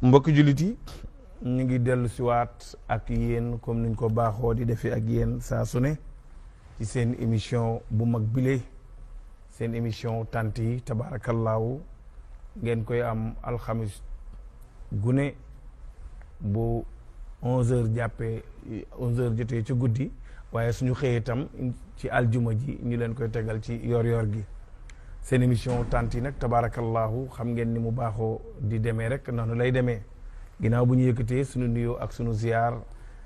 mbokki jullit yi ñu ngi dellu siwaat ak yéen comme niñ ko baaxoo di defee ak yéen saa su ne ci seen émission bu mag bile seen émission tant yi tabaarakallaahu ngeen koy am alxamis gune bu 11h jàppee 11h jotee ci guddi waaye suñu xëyee itam ci aljuma ji ñu leen koy tegal ci yor gi seen émission tant yi nag tabaarakallaahu xam ngeen ni mu baaxoo di demee rek noonu lay demee ginnaaw bu ñu yëkkatee suñu nuyoo ak suñu ziar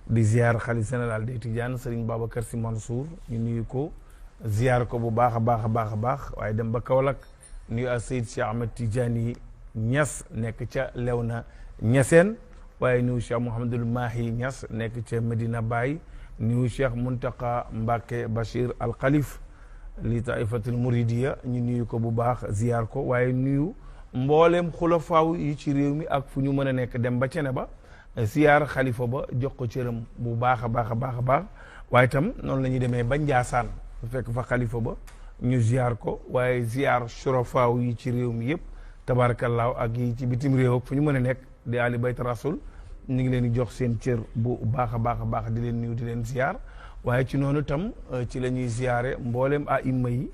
di ziar xalif général des Tidianes Serigne Babacar Sy Mansour ñu nuyu ko ziar ko bu baax a baax waaye dem ba Kaolack nuyu ak Seyd Cheikh Ahmed Tidiane Niass nekk ca Léona Niassène waaye nuyu Cheikh Mouhamadul Mahi Niass nekk ca Medina Baye nuyu Cheikh Muntaka Mbacke Bachir Al Khalif li taifatul Mouridiya ñu nuyu ko bu baax ziar ko waaye nuyu mboolem xulafaaw yi ci réew mi ak fu ñu mën a nekk dem ba cene ba ziar xalifa ba jox ko cëram bu baax a baax waaye itam noonu la ñuy demee ba Njaasaan fekk fa xalifa ba ñu ziar ko waaye ziar surafaaw yi ci réew mi yëpp tabaarakallaahu ak yi ci bitim réew fu ñu mën a nekk di ali bayt rasul ñu ngi leen di jox seen cër bu baax a baax di leen nuyu di leen ziar waaye ci noonu itam ci la ñuy ziare mboolem aimma yi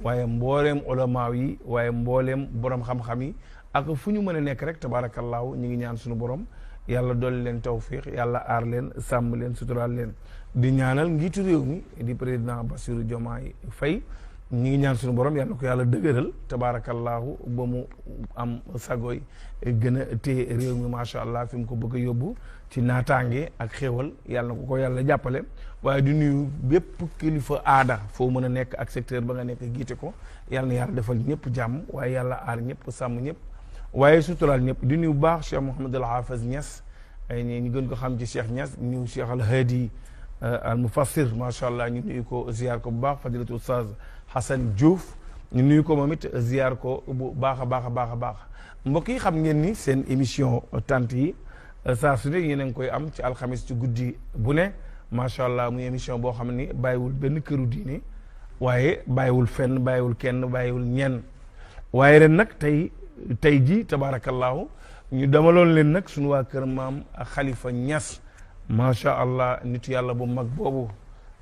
waaye mbooleem ulamaaw yi waaye mbooleem borom xam-xam yi ak fu ñu mën a nekk rek tabaarakallaahu ñu ngi ñaan suñu borom yàlla dolli leen tawfiq yàlla aar leen sàmm leen suturaal leen di ñaanal njiitu réew mi di président Bassirou Diomaye Faye ñu ngi ñaan suñu borom yàlla ko yàlla dëgëral tabaarakallaahu ba mu am sagoy gën a téye réew mi macha allah fi mu ko bëgg a yóbbu ci naataange ak xéewal yàlla na ko yàlla jàppale waaye di nuyu bépp kilifa aada foo mën a nekk ak secteur ba nga nekk giite ko yàlla na yàlla defal ñëpp jàmm waaye yàlla aar ñëpp sàmm ñëpp waaye suturaal ñëpp di nuyu baax Cheikh Mouhamadul Haafaz Niass ay ñu gën ko xam ci Cheikh Niass ñu Cheikh Al Hadi al Mufassir macha allah ñu nuyu ko ziar ko bu baax fadilatu Oustaz Hassan Diouf ñu nuyu ko moom it ziar ko bu baax a baax mbokk yi xam ngeen ni seen émission tant yi saa su ne yéen a ngi koy am ci alxamis ci guddi bu ne macha allah muy émission boo xam ni bàyyiwul benn këru diine waaye bàyyiwul fenn bàyyiwul kenn bàyyiwul ñenn waaye ren nag tey ji tabaarakallaahu ñu damaloon leen nag suñu waa kër maam Khalifa Niass macha allah nitu yàlla bu mag boobu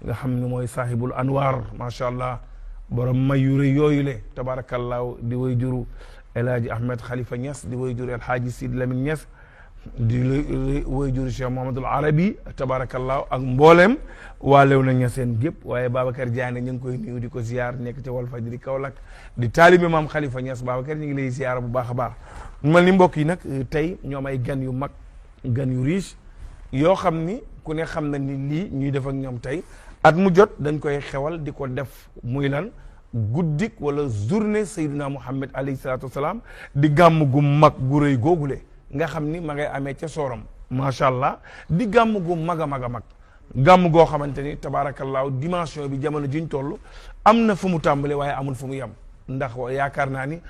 nga xam ne mooy saahibul anwar macha allah borom mayu rëy yooyu le tabaarakallaahu di way juru El Hadji Ahmed Khalifa Niass di way juru El Hadji Sidi Lamine Niass di way juru Cheikh Mouhamadul Arabi tabaarakallaahu ak mboolem waa Léona Niassène gépp waaye Babacar Diané ñu ngi koy nuyu di ko ziar nekk ca Walfadjri Kaolack di taalibe maam Khalifa Niass Babacar ñu ngi lay ziar bu baax a baax mel ni mbokk yi nag tey ñoom ay gan yu mag gan yu riche yoo xam ni ku ne xam na ni lii ñuy def ak ñoom tey at mu jot dañ koy xewal di ko def muy lan guddik wala journée Seydina Mouhamed alayhi salaatu wasalaam di gàmm gu mag gu rëy googule nga xam ni ma ngay amee ca sooram macha allah di gàmm gu mag a mag gàmm goo xamante ni tabaarakallaahu dimension bi jamono jiñ toll am na fu mu tàmbale waaye amul fu mu yem ndax yaakaar naa ni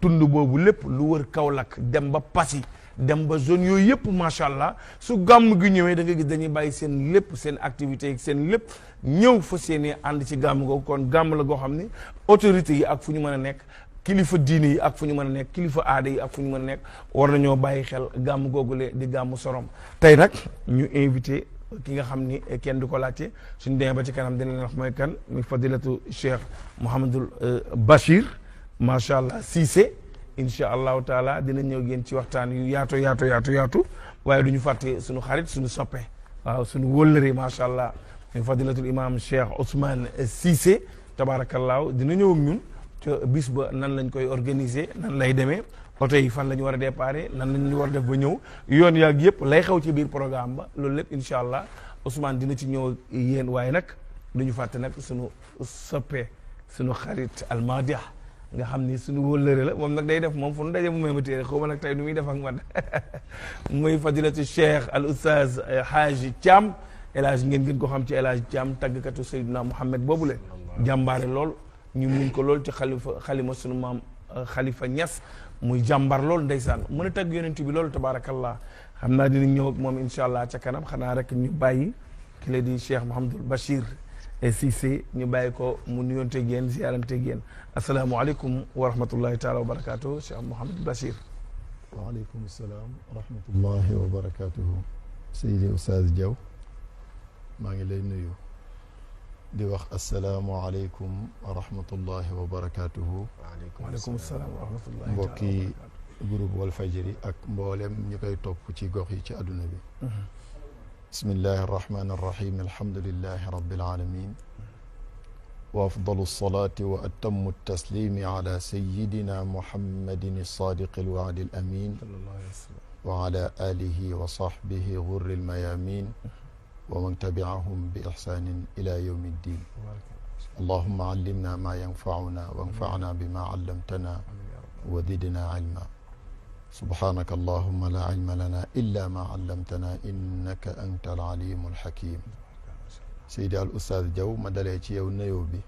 tund boobu lépp lu wër Kaolack dem ba Passy dem ba zone yooyu yëpp macha allah su gàmm gi ñëwee da nga gis dañuy bàyyi seen lépp seen activité yi seen lépp ñëw fa seeni ànd ci gàmm googu kon gàmm la goo xam ni autorités yi ak fu ñu mën a nekk kilifa diine yi ak fu ñu mën a nekk kilifa aada yi ak fu ñu mën a nekk war nañoo bàyyi xel gàmm googule di gàmm sorom tey nag ñu invité ki nga xam ni kenn du ko laajte suñu demee ba ci kanam dina leen wax mooy kan muy fadilatu Cheikh Mouhamadul Bachir macha allah Cissé incha allahu taala dina ñëw génn ci waxtaan yu yaatu waaye du ñu fàtte suñu xarit suñu soppe waaw suñu wóllëre macha allah muy fadilatul imam Cheikh Ousmane Cissé tabaarakallaahu dina ñëw ak ñun ca bis ba nan lañ koy organiser nan lay demee oto yi fan la ñu war a déparé nan lañu war a def ba ñëw yoon yaag yëpp lay xew ci biir programme ba loolu lépp incha allah Ousmane dina ci ñëw ak yéen waaye nag du ñu fàtte nag suñu soppe suñu xarit almadia nga xam ni suñu wóllëre la moom nag day def moom fu nu daje mu may ma téere xaw ma nag tey nu muy def ak man muy fadilatu Cheikh al Oustaz Hadji Thiam El Hadj ngeen gën ko xam ci El Hadj Thiam tàggkatu Seydina Mouhamed boobule jàmbaare lool ñu mun ko lool ci xalima sunu maam Khalifa Niass muy jàmbar lool ndeysaan mën a tagg yonent bi loolu tabaarakallah xam naa dinañ ñëw ak moom incha allah ca kanam xanaa rek ñu bàyyi ki la di Cheikh Mouhamadul Bachir Cissé ñu bàyyi ko mu nuyonteeg yéen ziyaranteeg yéen asalaamualeykum wa rahmatullahi taala wa barakaatu Cheikh Mouhamadul Bachir. waaleykum salaam wa rahmatullahi wa barakaatuhu. Seydi Oustaz Diaw maa ngi lay nuyu di wax asalaamualeykum wa rahmatullahi wa barakaatuhu. waaleykum salaam wa rahmatullahi mbokki groupe Walfadjri ak mboolem ñi koy topp ci gox yi ci àdduna bi. bismillahi arrahmani arrahim alhamdulillahi rabbil alamin wa afdalu salaati wa atammu taslimi ala sayidina muhammadin alsadiqi alwaadi alamin wa ala alihi wa sahbihi ghurri almayamin wa man tabi'ahum bi ihsanin ila yawmi ddin. allahumma allimna ma yanfa'una wanfa'na bima 'allamtana wa zidna ilma. subhanaka allahumma la ilma lana illa ma 'allamtana innaka anta al-alimu al-hakim. Seydi al Oustaz Diaw ma dalee ci yow nuyoo bi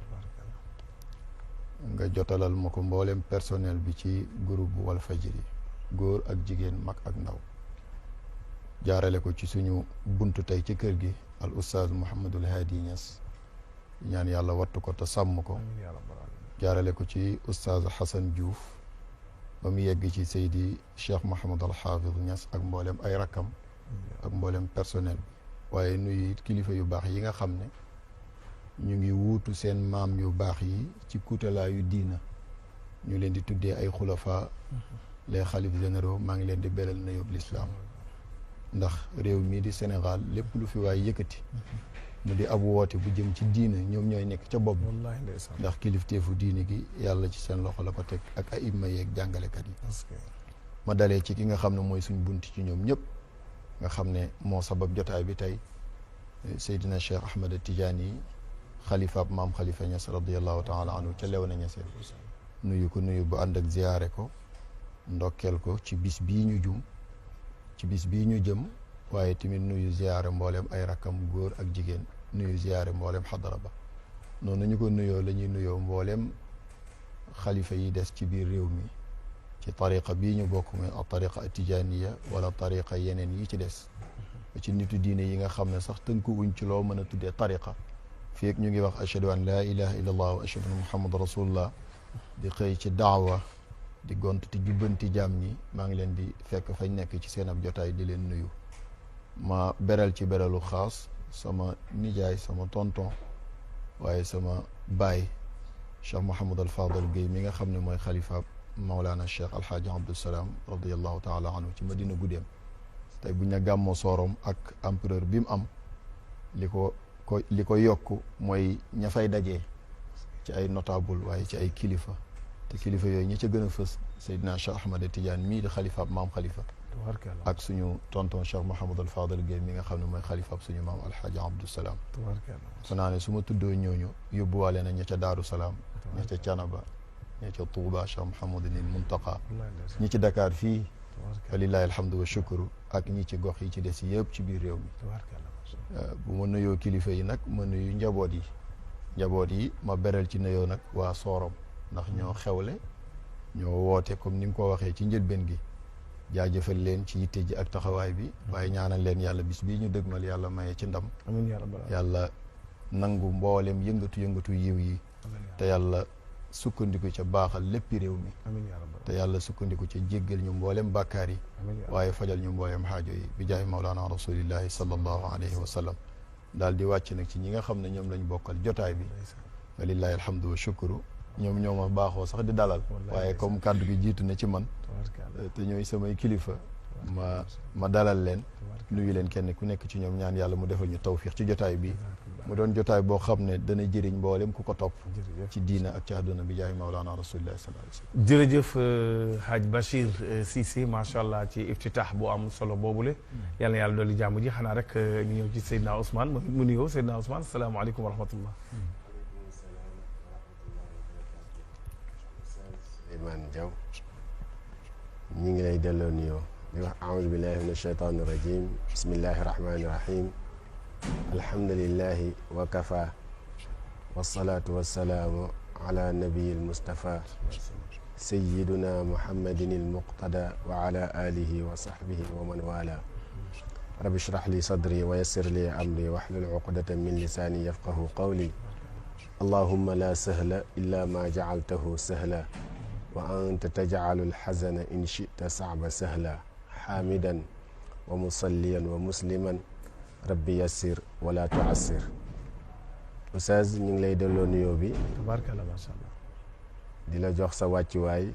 nga jotalal ma ko mboolem personnel bi ci groupe bu Walfadjri góor ak jigéen mag ak ndaw jaarale ko ci suñu buntu tey ci kër gi al Oustaz Mouhamadul Hadi Niass ñaan yàlla wattu ko te sàmm ko jaarale ko ci Oustaz Hassan Diouf ba mu yegg ci Seydi Cheikh Mouhamad al Hafiz Niass ak mboolem ay rakkam ak mboolem personnel bi waaye nuyu kilifa yu baax yi nga xam ne ñu ngi wuutu seen maam yu baax yi ci kuutalaayu diina ñu leen di tuddee ay xulafa les xalif généraux maa ngi leen di beral na yóbbu lislaam ndax réew mii di Sénégal lépp lu fi waay yëkkati mu di ab woote bu jëm ci diina ñoom ñooy nekk ca bopp ndax kilifteefu diine gi yàlla ci seen loxo la ko teg ak ay imma yeeg jàngalekat yi ma dalee ci ki nga xam ne mooy suñ bunti ci ñoom ñëpp nga xam ne moo sabab jotaay bi tey Seydina Cheikh Ahmed Tidiane yi xalifaab maam Khalifa Niass radiallahu taala anhu ca Léona Niassène nuyu ko nuyu bu ànd ak ziyaare ko ndokkeel ko ci bis bii ñu jum ci bis bii ñu jëm waaye tamit nuyu ziyaare mboolem ay rakkam góor ak jigéen nuyu ziyaare mboolem xadara ba noonu ñu ko nuyoo la ñuy nuyoo mboolem xalifa yi des ci biir réew mi ci tariqa bii ñu bokk mooy a tariqa atijaniya wala tariqa yeneen yi ci des ci nitu diine yi nga xam ne sax tënkuwuñ ci loo mën a tuddee tariqa feek ñu ngi wax ashhadu an laa ilaha illa allah wa ashhadu anna muhammad rasulullah di xëy ci daawa di gont ti jubbanti jaam ñi maa ngi leen di fekk fañ nekk ci seen ab jotaay di leen nuyu ma beral ci beralu xaas sama nijaay sama tonton waaye sama baay Cheikh Mouhamad al Fadal Guèye mi nga xam ne mooy xalifa Mawlana Cheikh Alhaaji Abdou Salaam radiallahu taala anhu ci Madina Guddeem tey buñ ne gàmmoo soorom ak empereur bi mu am li ko yokk mooy ña fay dajee ci ay notable waaye ci ay kilifa te kilifa yooyu ñi ca gën a fës Seydina Cheikh Ahmed Tidiane mii di xalifaab maam xalifa ak suñu tonton Cheikh Mouhamad al Fadal Guèye mi nga xam ne mooy xalifaab suñu maam Alhaaji Abdou Salaam fa naa ne su ma tuddoo ñooñu yóbbuwaale na ña ca Daaru Salaam ña ca Canaba ña ca Touba Cheikh Mouhamadul Muntaqa ñi ci Dakar fii walillahi alhamdu wa shukru ak ñi ci gox yi ci des yëpp ci biir réew mi bu ma nuyoo kilifa yi nag ma nuyu njaboot yi ma beral ci nuyoo nag waa Soorom ndax ñoo xewle ñoo woote comme ni mu ko waxee ci njëlbeen gi jaajëfal leen ci yitte ji ak taxawaay bi waaye ñaanal leen yàlla bis bii ñu dëgmal yàlla maye ci ndam yàlla nangu mboolem yëngatu yiw yi te yàlla sukkandiku ca baaxal léppi réew mi te yàlla sukkandiku ca jéggal ñu mboolem bàkkaar yi waaye fajal ñu mboolem xaajo yi bi jaay mawlaana rasulillahi sallallahu alayhi wa sallam daal di wàcc nag ci ñi nga xam ne ñoom lañ bokkal jotaay bi walillahi alhamdu wa shukru ñoom ñoo ma baaxoo sax di dalal waaye comme kàddu gi jiitu na ci man te ñooy samay kilifa ma dalal leen nuyu leen kenn ku nekk ci ñoom ñaan yàlla mu defal ñu tawfiix ci jotaay bi mu doon jotaay boo xam ne dana jëriñ mboolem ku ko topp ci diina ak ci àdduna bi jaay mawlaana rasulillah sallallahu alayhi wasallam jërëjëf Hadj Bachir Cissé macha allah ci iftitaax bu am solo boobule yal na yàlla dolli jàmm ji xanaa rek ñu ñëw ci Seydina Ousmane mu nuyoo Seydina Ousmane salaamaaleykum wa rahmatullah Souleymane Diaw ñu ngi lay delloo nuyoo di wax aoudu billahi min ashaytaani rajim bismillahi rahmaani rahim alhamdulillahi wa kafa wasalaatu wasalaamu ala nabiyi almustafa sayiduna muhammadin almuqtada wa ala alihi wa sahbihi wa man wala rabbi shrah li sadri wa yassir li amri wahlul uqdatan min lisaani yafqahu qawli allahumma la sahla illa ma jacaltahu sahla wa anta tajcalu alxazana in chita saaba sahla xaamidan wa musalliyan wa musliman rabbi yassir wala tuassir. Oustaz ñu ngi lay delloo nuyoo bi tabaarkalla macha allah di la jox sa wàccuwaay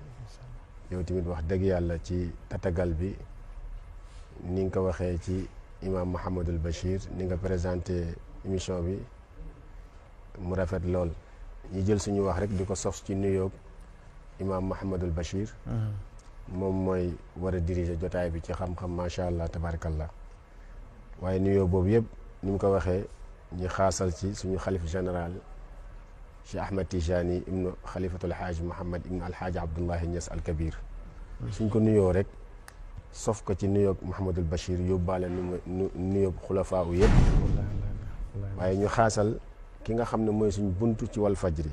yow tamit wax dëgg yàlla ci tatagal bi ni nga ko waxee ci imam Mouhamadul Bachir ni nga présenté émission bi mu rafet lool ñu jël suñu wax rek di ko sof ci nuyoo imam Mouhamadul Bachir moom mooy war a diriger jotaay bi ci xam-xam macha allah tabarakallah waaye nuyoo boobu yëpp ni mu ko waxee ñu xaasal ci suñu xalif général Cheikh Ahmed Tijani ibnu xalifatul xaaj Mouhamad ibnu alxaaj Abdullahi Niass al Kabir suñ ko nuyoo rek sof ko ci nuyoo Mouhamadul Bachir yóbbaale nuyoo xulafaa u yëpp waaye ñu xaasal ki nga xam ne mooy suñ buntu ci wal fajri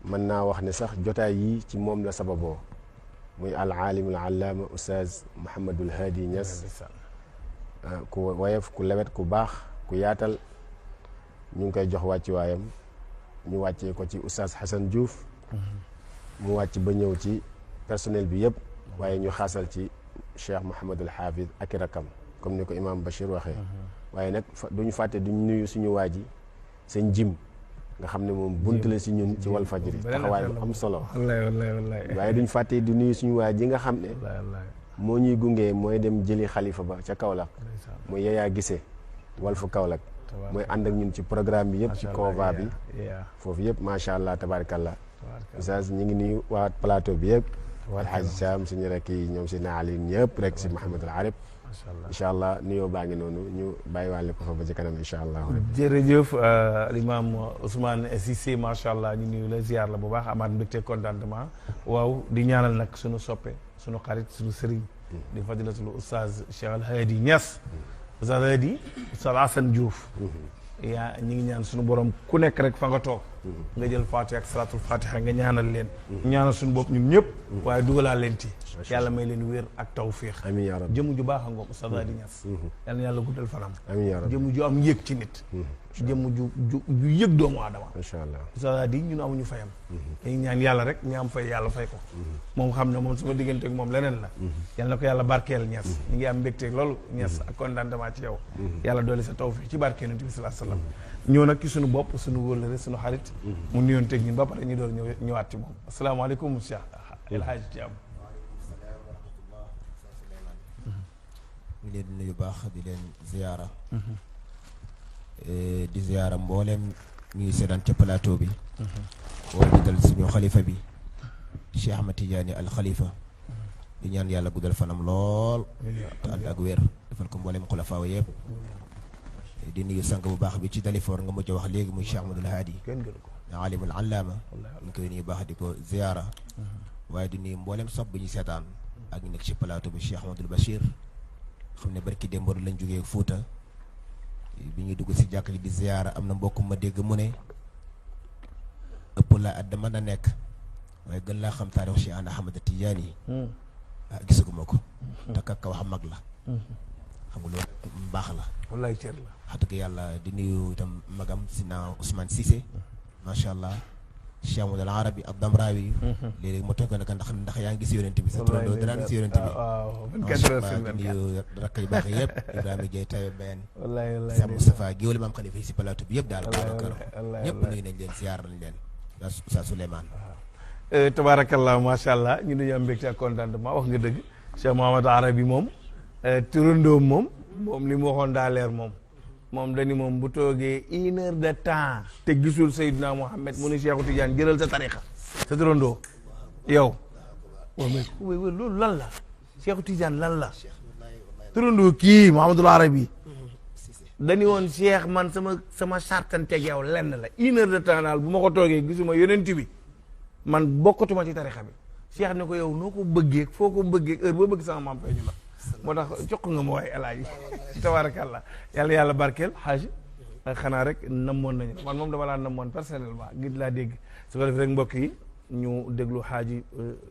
mën naa wax ne sax jotaay yi ci moom la sababoo muy al aalim al allaama Oustaz Mouhamadul Hadi Niass ku woyof ku lewet ku baax ku yaatal ñu ngi koy jox wàcci waayam ñu wàccee ko ci Oustaz Hassan Diouf mu wàcc ba ñëw ci personnel bi yëpp waaye ñu xaasal ci Cheikh Mouhamadul Hafiz ak i rakam comme ni ko imam Bachir waxee waaye nag duñu fàtte duñ nuyu suñu waa ji sëñ jim nga xam ne moom bunt la si ñun ci wal fajri taxawaay bu am solo waaye duñ fàtte di nuyu suñu waa ji nga xam ne moo ñuy gunge mooy dem jëli xalifa ba ca Kaolack mooy Yaya Gise Walfu Kaolack mooy ànd ak ñun ci programme bi yëpp ci convoi bi foofu yëpp macha allah tabarakallah Oustaz ñu ngi nuyu waa plateau bi yëpp alxaaj Sam suñu rek yi ñoom si naali ñëpp rek si Mouhamadul Arab incha allah nuyoo baa ngi noonu ñu bàyyi wàlle ko fa ba ci kanam incha allah jërëjëf l'imam Ousmane Cissé macha allah ñu nuyu la ziar la bu baax amaat mbégte contentement waaw di ñaanal nag suñu soppe suñu xarit suñu sëriñ di fadilatul Oustaz Cheikh Al Hadi Niass Oustaz Hadi Oustaz Assane Diouf yaa ñi ngi ñaan suñu borom ku nekk rek fa nga toog nga jël fatiha ak salatul fatiha nga ñaanal leen ñaanal suñu bopp ñun ñëpp waaye dugalaa leen ci yàlla may leen wér ak tawfiix amiin yaa rabbi jëmm ju baax a ngoog Oustaz Hadi Niass yàlla na yàlla guddal fanam amiin yaa rabbi jëmm ju am yëg ci nit jëmm ju yëg doomu aadama incha allah Oustaz Hadi ñun amuñu fayam dañu ñaan yàlla rek ñu am fay yàlla fay ko moom xam ne moom suma diggante ak moom leneen la yàlla na ko yàlla barkeel Niass ñu ngi am mbégteeg loolu Niass ak contentement ci yow yàlla doole sa tawfiix ci barke Yonent bi sallallahu alayhi wa sallam ñëw nag ci suñu bopp suñu wóllëre suñu xarit mu nuyoon teg ñun ba pare ñu door ñëwaat ci moom asalaamaaleykum Cheikh El Hadj Thiam ñu leen di nuyu baax di leen ziyaara di ziyaara mboolem ñuy seetaan ca plateau bi wala di dal suñu xalifa bi Cheikh Ahmed Tidiane al Khalifa di ñaan yàlla guddal fanam lool te ànd ak wér defal ko mboolem xulafaaw yëpp di nuyu sang bu baax bi ci Dalifort nga mujj wax léegi muy Cheikh Ahmadul Hadi alimul allaama ñu koy nuyu baax di ko ziyaara waaye di nuyu mboolem sopp bi ñu seetaan ak ñu nekk ci plateau bi Cheikh Ahmadul Bachir xam ne barki démb lañ jógee Fuuta bi ñuy dugg si jàkk ji di ziyaara am na mbokk ma dégg mu ne ëpp la at dama na nekk waaye gën laa xam taarix Cheikh Ahmad Tidiane yi gisaguma ko te kakka wax mag la xam nga loolu mbaax la wallaay cër la wax dëgg yàlla di nuyu itam magam Sina Ousmane Cissé macha allah Cheikh Amadou Al Arabi ak Damrawi léegi ma toog nag ndax yaa ngi gis yonent bi sa turandoo dara gis yonent bi macha allah di nuyu rakk yu baax yëpp Ibrahima Dieye Taïba Mbayane Cheikh Moustapha Géwél Maam Khalifa yi si plateau bi yëpp daal Babacar ñëpp nuyu nañ leen ziar nañ leen Oustaz Souleymane tabaarakallah macha allah ñu nuyu am mbégte ak contentement wax nga dëgg Cheikh Mouhamadou Arabi moom turandoom moom li mu waxoon daa leer moom dañu moom bu toogee 1 heure de temps te gisul Seydina Mouhamed mu ni Cheikhu Tidiane jëlal sa tarixa sa turandoo yow loolu lan la Cheikhu Tidiane lan la turandoo kii Mouhamadul Arabi dañu woon Cheikh man sama sartanteeg yow lenn la 1 heure de temps daal bu ma ko toogee gisuma yonent bi man bokkatuma ci tarixa bi Cheikh ne ko yow noo ko bëggee foo ko bëggee heure boo bëgg sama maam feeñu la moo tax jox nga ma waaye alaaji tabarakallah yàlla barkeel xaaj xanaa rek namoon nañu man moom dama laa namoon personnellement gis laa dégg su ko def rek mbokk yi ñu déglu xaaji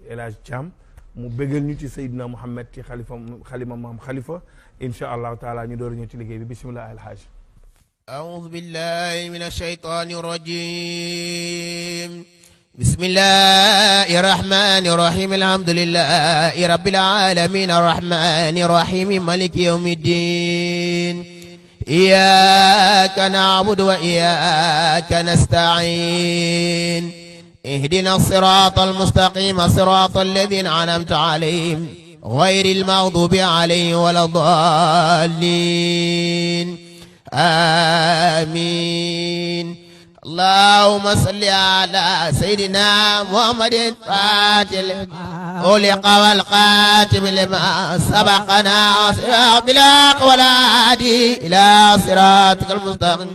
El Hadj Thiam mu bégal ñu ci Seydina Mouhamed ci xalima maam xalifa insha allahu taala ñu door ñëw ci liggéey bi bismillah El Hadj أعوذ بالله من الشيطان الرجيم بسم الله الرحمن الرحيم الحمد لله رب العالمين الرحمن الرحيم مالك يوم الدين إياك نعبد وإياك نستعين اهدنا الصراط المستقيم صراط الذين أنعمت عليهم غير المغضوب عليهم ولا الضالين آمين اللهم صل على سيدنا محمد فاتل أولق والقاتم لما سبقنا صراط بالحق والهادي إلى صراطك المستقيم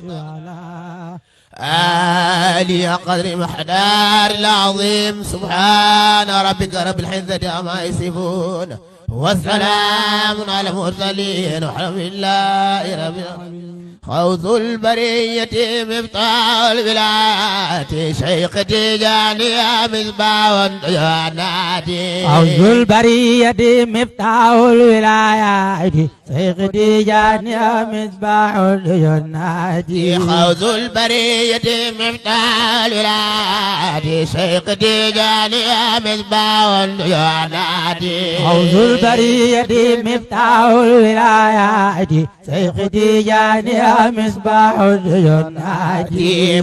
آلي قدر محدار العظيم سبحان ربك رب العزة عما يصفون والسلام على المرسلين والحمد لله رب العالمين خوذ البرية مفتاح الولايات شيخ تجاني مصباح الديانات خوذ البرية مفتاح الولايات شيخ تجاني مصباح الديانات خوذ البرية مفتاح الولايات شيخ تجاني مصباح الديانات خوذ البرية مفتاح الولايات شيخ تجاني مصباح الجنات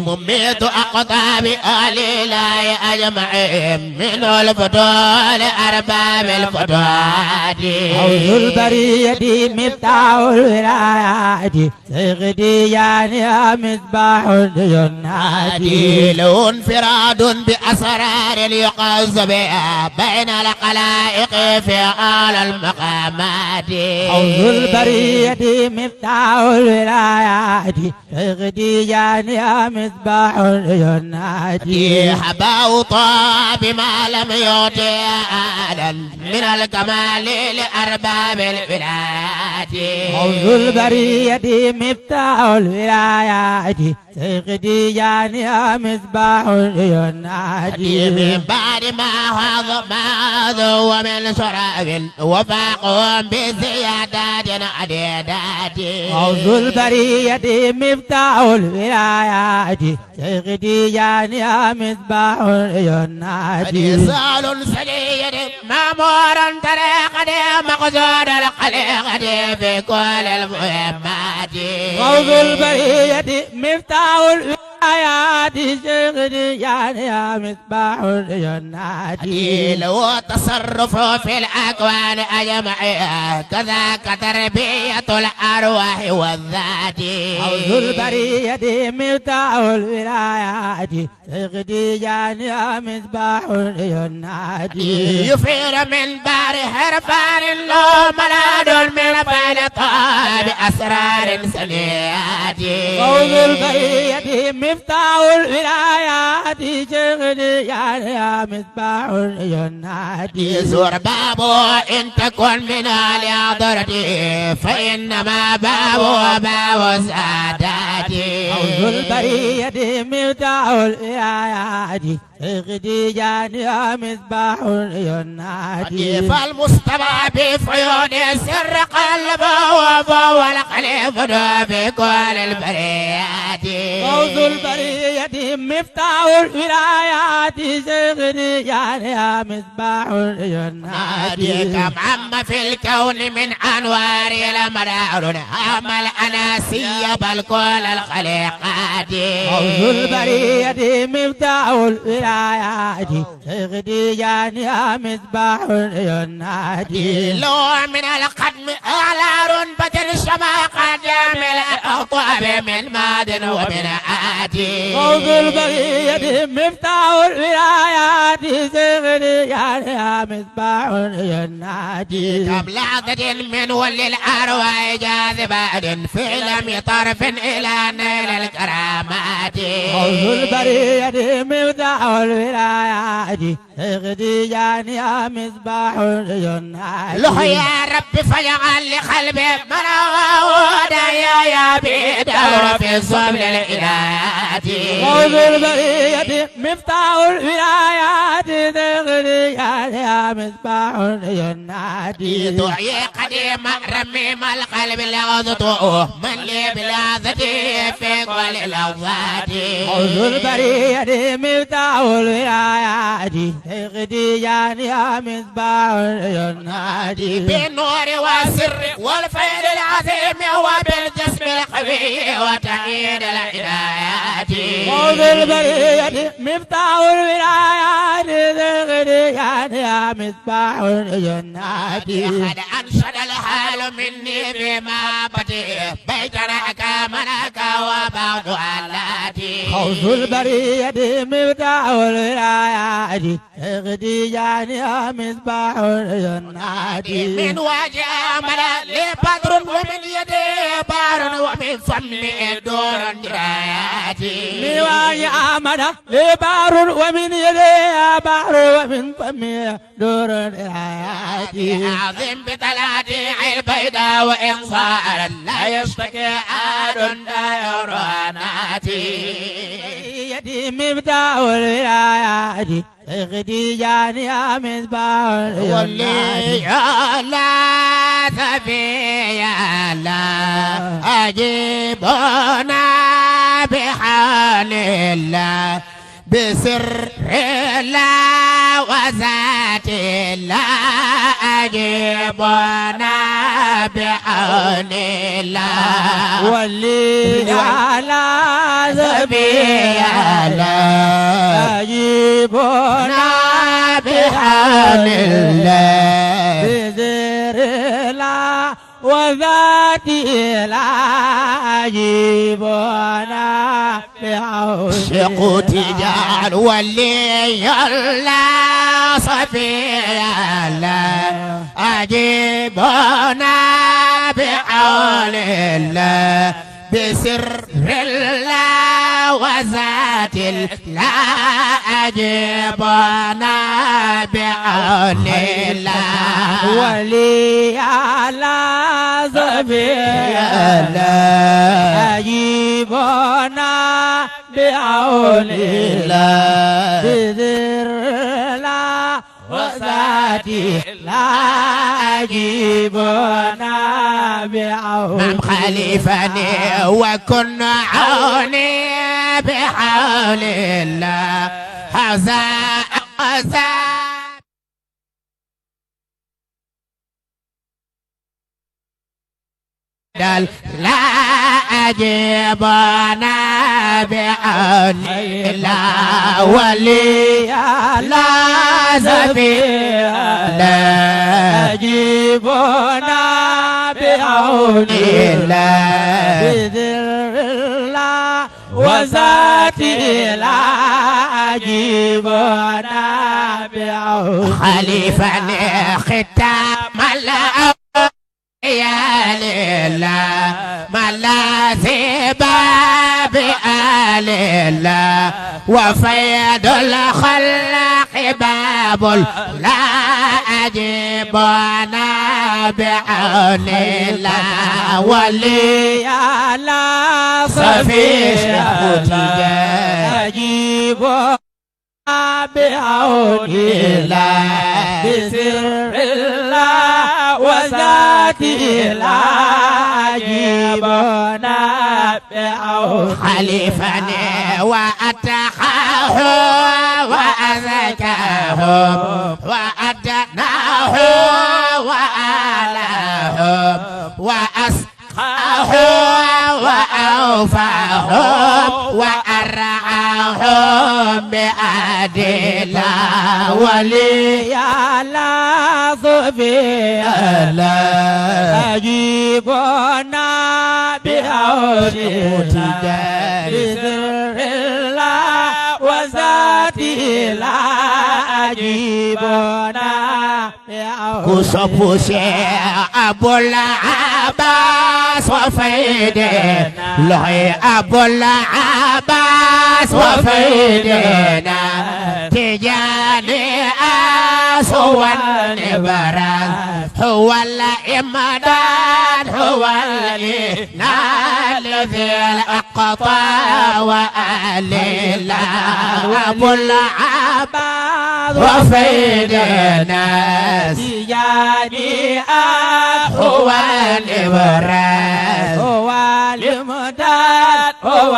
مميت أقطاب أهل الله أجمعين من الفتوى لأرباب الفتوات خوذ البرية مفتاح الولايات شيخ تجاني مصباح الجنات له انفراد بأسرار يقص بها بين الخلائق في أعلى المقامات خوذ البرية مفتاح الولايات شيخ تجاني مصباح الجنات حباه طاب ما لم يعطي أحدا من الكمال لأرباب الولايات خوذ البرية مفتاح الولايات شيخ تجاني مصباح الجنات من بعد ما هذا ومن شراب وفاقهم بزيادات عديدات خوذ البرية مفتاح الولايات شيخ تجاني مصباح الجنات سال سديد مامورا طريقة مقصود الخليقة في كل المهمات خوذ البرية مفتاح الولايات شيخ تجاني مصباح الجنات له تصرف في الأكوان أجمعها كذاك تربية الأرواح والذات خوذ البرية مفتاح الولايات شيخ تجاني مصباح الجنات يفير من بار حرفان له ملاد من فعل طاب أسرار سنيات خوذ البرية مفتاح الولايات شيخ تجاني مصباح الجنات زور بابه إن تكن من الحضرة فإنما بابه باب السادات خوذ البرية مفتاح الولايات شيخ تجاني مصباح الجنات فالمصطفى بفيون سر قلبه وهو الخليفة في كل البريات خوذ البرية مفتاح الولايات شيخ تجاني مصباح الجنات كم عم في الكون من أنوار المنار عم الأناسية بل كل الخليقات خوذ البرية مفتاح الولايات شيخ تجاني مصباح الجنات لو من القدم أعلى رنبة الشماقة جامل الأطواب من ماد ومن آتي خوذ البرية مفتاح الولايات شيخ تجاني مصباح الجنات كم لحظة من ولي الأرواح جاذبات في لم طرف إلى نيل الكرامات خوذ البرية مفتاح الولايات تغديان يا مصباح النادي له يا رب فجعل لقلبي منودا يا بدور في الصبر الإلهات موز البرية مفتاح الولايات تغديان يا مصباح النادي دعي قديم رميم القلب لغضته من لي بلاذتي في كل الأوقات موز البرية مفتاح الولايات تغديان يا مصباح النادي بالنور والسر والفيل العظيم وبالجسم القوي وتأييد الهدايات موز البرية مفتاح الولايات تغديان يا مصباح النادي قد أنشد الحال مني بما بدي بيتنا كامنك وبعض علاتي خوف البرية مفتاح الولايات تغديان يا مصباح النادي من وجه أمل لبدر ومن يدي بار ومن فمي دور دراياتي من وجه أمل لبار ومن يدي بار ومن فمي دور دراياتي عظيم بطلعتي البيضاء وإن صار لا يشتكي أحد ديراناتي يدي مفتاح الولايات تغديان يا مصباح واللي يا لا تبي يا لا أجيبنا بحال الله بسر الله وذات الله أجيبنا بحال الله واللي على سبيل الله أجيبنا بحال الله بذر الله وذات الله أجيبنا بعون شقوت جعل ولي الله صفي الله أجيبنا بعون الله بسر الله وذات الله أجيبنا بعون الله ولي على سبيل الله أجيبنا بعون الله بذر الله وذاتي لا أجيبنا بعون من خليفني وكن عوني بحول الله هذا لا أجيبنا بعون الله ولي لا سبيل لا أجيبنا بعون الله بذر الله وذاتي لا أجيبنا بعون خليفة ختام الأول يا لله ملاذ باب آل الله وفيد الخلق باب لا أجيبنا بعون الله ولي على صفي أجيبنا بعون الله بسر الله وذاتي لا أجيبنا بعون خليفة وأتقاه وأزكاه وأدناه وآله وأسقاه وأوفاه وأرعاه بأدلة ولي على صفي الله أجيبنا بعون الله بسر الله وذاتي لا أجيبنا بعون كسبوسي أبو العباس وفيدنا لهي أبو العباس وفيدنا تجاني العباس هو الإبراز هو الإمداد هو الإنال ذي الأقطار وأهل الله أبو العباس وفيد الناس تجاني هو الإبراز هو الإمداد هو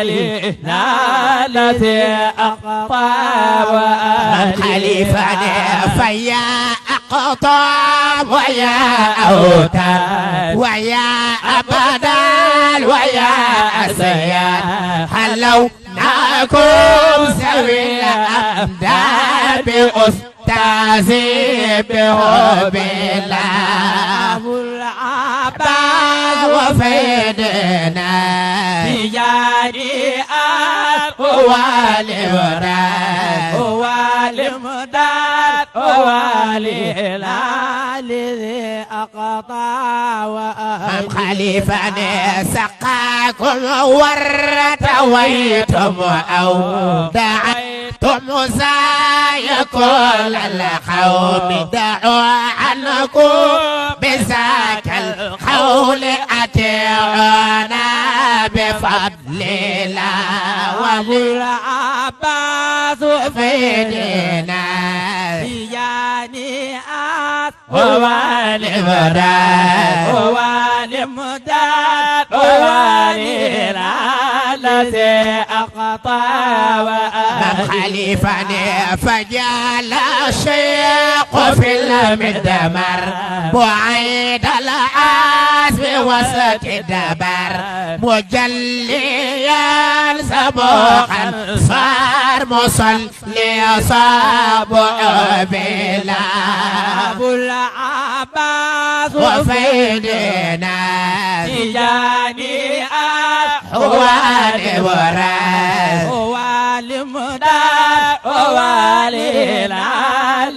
الإنال ذي الأقطار وأهل خليفة فيا أقطاب ويا أوتاد ويا أبدال ويا أسياد حلوناكم سوي الأمداد بأستاذي بحب الله أبو العباس وفيدنا تجاني هو الإبراز هو الإمداد هو الهلال ذي أقطع وأهل خليفة سقاكم ورتويتم أو دعيتم زي كل القوم دعوا عنكم بذاك القول أتيعنا بفضل الله وأبو العباس وفيدنا تجاني هو الإبراز هو الإمداد هو الهلال الذي أقطع وأهل خليفة فجعل الشيخ في المدمر بعيد العزم وسط الدبر مجليا سبوقا صار مصلي صاب بلا أبو العباس وفيدنا تجاني هو الإبراز هو الإمداد هو الهلال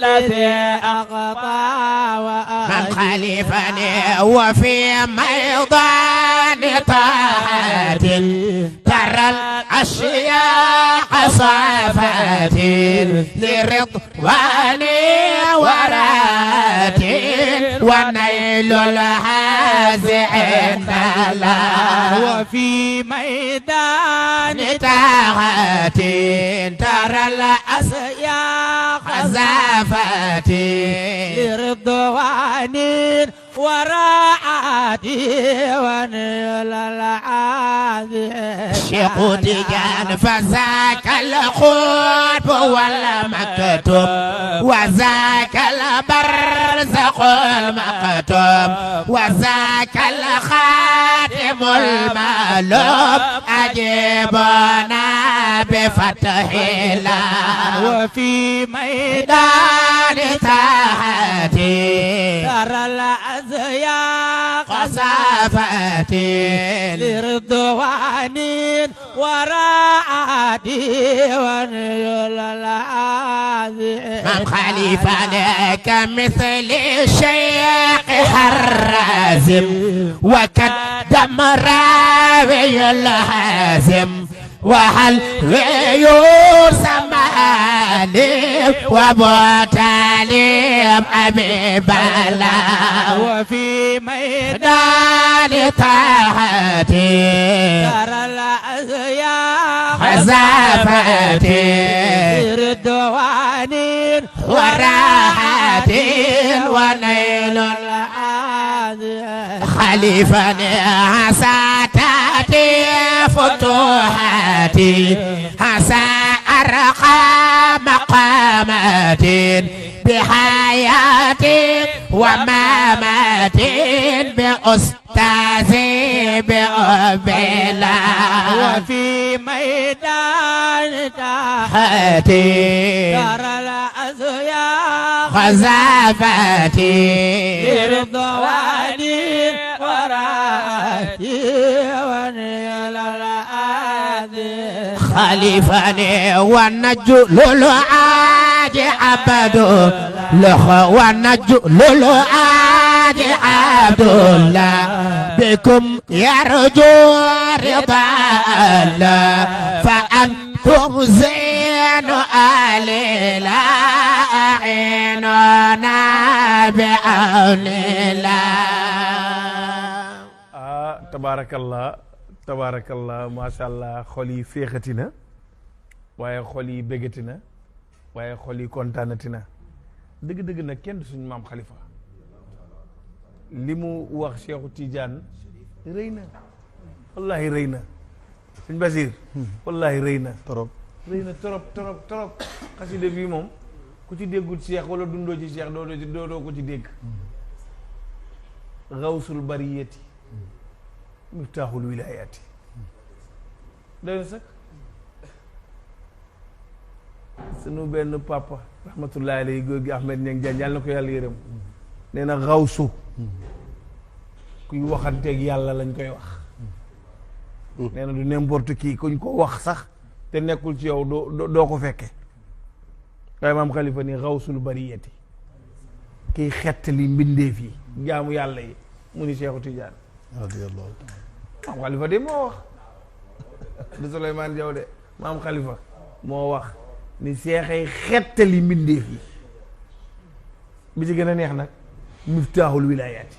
الذي أقطع وأهل خليفني وفي ميضان طاعة ترى الأشياء صافات لرضوان ورات ونيل الهازع عند الله وفي ميدان طاعة ترى الأشياء صافات لرضوان وراعتي ونيل العاذي شيخ تجان فذاك الخطب والمكتوب وذاك البرزق المكتوب وذاك الخاتم المعلوم أجيبنا بفتح الله وفي ميدان تحتي ترى الأزياء قصافتي لرضوان وراعتي ونيل العاذي من خليفة لك مثل الشيخ حرازم وكدم راوي الهازم وهل يسمى لي ومتاليم أبي بلا وفي ميدان طاعتي ترى الأزياء خزافتي رضوان وراحة ونيل العاذي خليفة عساتاتي فتوحاتي عسى أرقى مقامات بحياتي وممات بأستاذي بأبلا وفي ميدان تحتي ترى الأزياء خزافتي برضواني وراتي ونيل العاذي خليفني والنجل العاج عبد له والنجل العاج عبد الله بكم يرجو رضا الله فأنتم زين آل الله يعيننا بعون الله tabaarakallah macha allah xol yi féexati na waaye xol yi béggati na waaye xol yi kontaanati na dëgg-dëgg nag kenn du suñu maam Khalifa li mu wax Cheikhu Tidiane rëy na wallahi rëy na suñ Basir wallahi rëy na trop rëy na trop xasida bii moom ku ci déggul Cheikh wala dundoo ci Cheikh doo ko ci dégg gawsul bariyati miftaaxul wilayaati doy na sax sunu benn papa rahmatullahi alayhi góor gi Ahmed Niang Diagne yàlla na ko yàlla yërëm nee na xawsu kuy waxanteeg yàlla lañ koy wax nee na du n'importe qui kuñ ko wax sax te nekkul ci yow doo ko fekke waaye maam Khalifa ni xawsul bariyati kiy xettali mbindeef yi jaamu yàlla yi mu ni Cheikhu Tidiane radiyallahu maam Khalifa de moo wax du Souleymane Diaw de maam Khalifa moo wax ni seexay xettali mbindeef yi bi ci gën a neex nag miftaaxul wilaayaati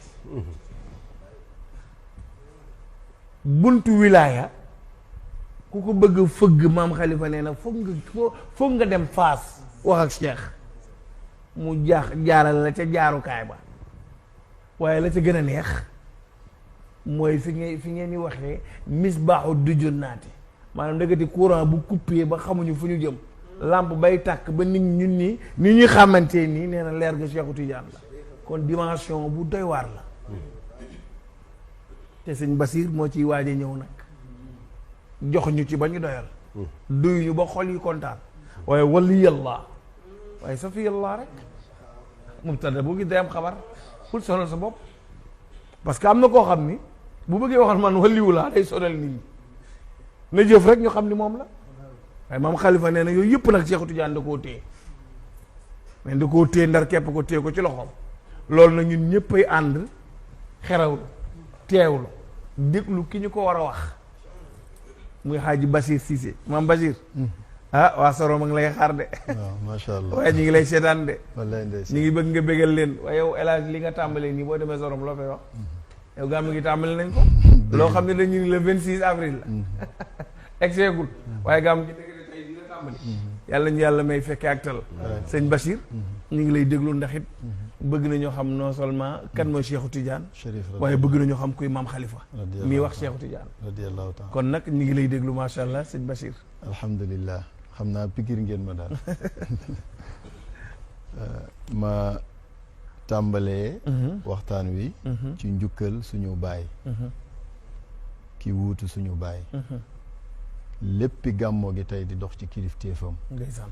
buntu wilaaya ku ko bëgg fëgg maam Khalifa nee na foog nga dem Faas wax ak Cheikh mu jaaral la ca jaarukaay ba waaye la ca gën a neex mooy fi ngeen di waxee misbaaxu dujun naati maanaam ndëggati courant bu coupé ba xamuñu fu ñu jëm lampe bay tàkk ba nit ñun ni ñuy xamante nii nee na leer ga Cheikhu Tidiane la kon dimension bu doy waar la te sëñ Basir moo ciy waaj a ñëw nag jox ñu ci ba ñu doyal duy ñu ba xol yi kontaan waaye wali yàlla waaye safi yàlla rek mubtada bu gis day am xabar pour sonal sa bopp parce que am na koo xam ni bu bëggee waxal man waliwu laa day sonal nit ñi na jëf rek ñu xam ni moom la waaye maam Khalifa nee na yooyu yëpp nag Cheikhu Tidiane da koo téye mais da koo téye ndar képp ko téye ko ci loxoom loolu nag ñun ñëppay ànd xerawlu teewlu déglu ki ñu ko war a wax muy xaaji Basir Cissé maam Basir ah waa Soro ma ngi lay xaar de waaw macha allah waaye ñu ngi lay seetaan de wallaay ndeysaan ñu ngi bëgg nga bégal leen waaye yow El Hadj li nga tàmbalee nii boo demee Sorom loo fay wax yow gàmm gi tàmbali nañ ko loo xam ne dañu ni le 26 avril la egseegul waaye gàmm gi dëgg tey dina tàmbali yàlla ñu yàlla may fekke ak tal sëñ Bachir ñu ngi lay déglu ndax it bëgg nañoo xam non seulement kan mooy Cheikhu Tidiane waaye bëgg nañoo xam kuy maam Khalifa mii wax Cheikhu Tidiane radiyallahu taala kon nag ñu ngi lay déglu macha allah sëñ Bachir alhamdulillah xam naa pikir ngeen ma daal ma tàmbalee waxtaan wi ci njukkal suñu baay ki wuutu suñu baay léppi gàmmoo gi tey di dox ci kilifteefam ndeysaan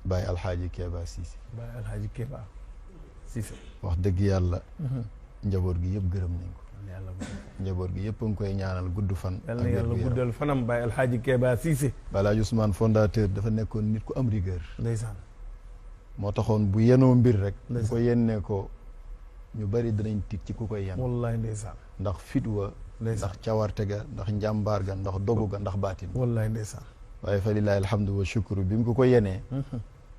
baay alxaaji Keeba Cissé baay alxaaji Keeba Cissé wax dëgg yàlla njaboot gi yëpp gërëm nañ ko njaboot gi yëpp a ngi koy ñaanal gudd fan yal na yàlla guddal fanam baay alxaaji Keeba Cissé Balaaji Ousmane fondateur dafa nekkoon nit ku am rigueur ndeysaan moo taxoon bu yenoo mbir rek bu ko yennee ko ñu bari dinañ tiit ci ku koy yen wallaay ndeysaan ndax fit wa ndax cawarte ga ndax njàmbaar ga ndax dogu ga ndax baatin wallaay ndeysaan waaye fa lillahi alhamdu wa shukru bi mu ko yenee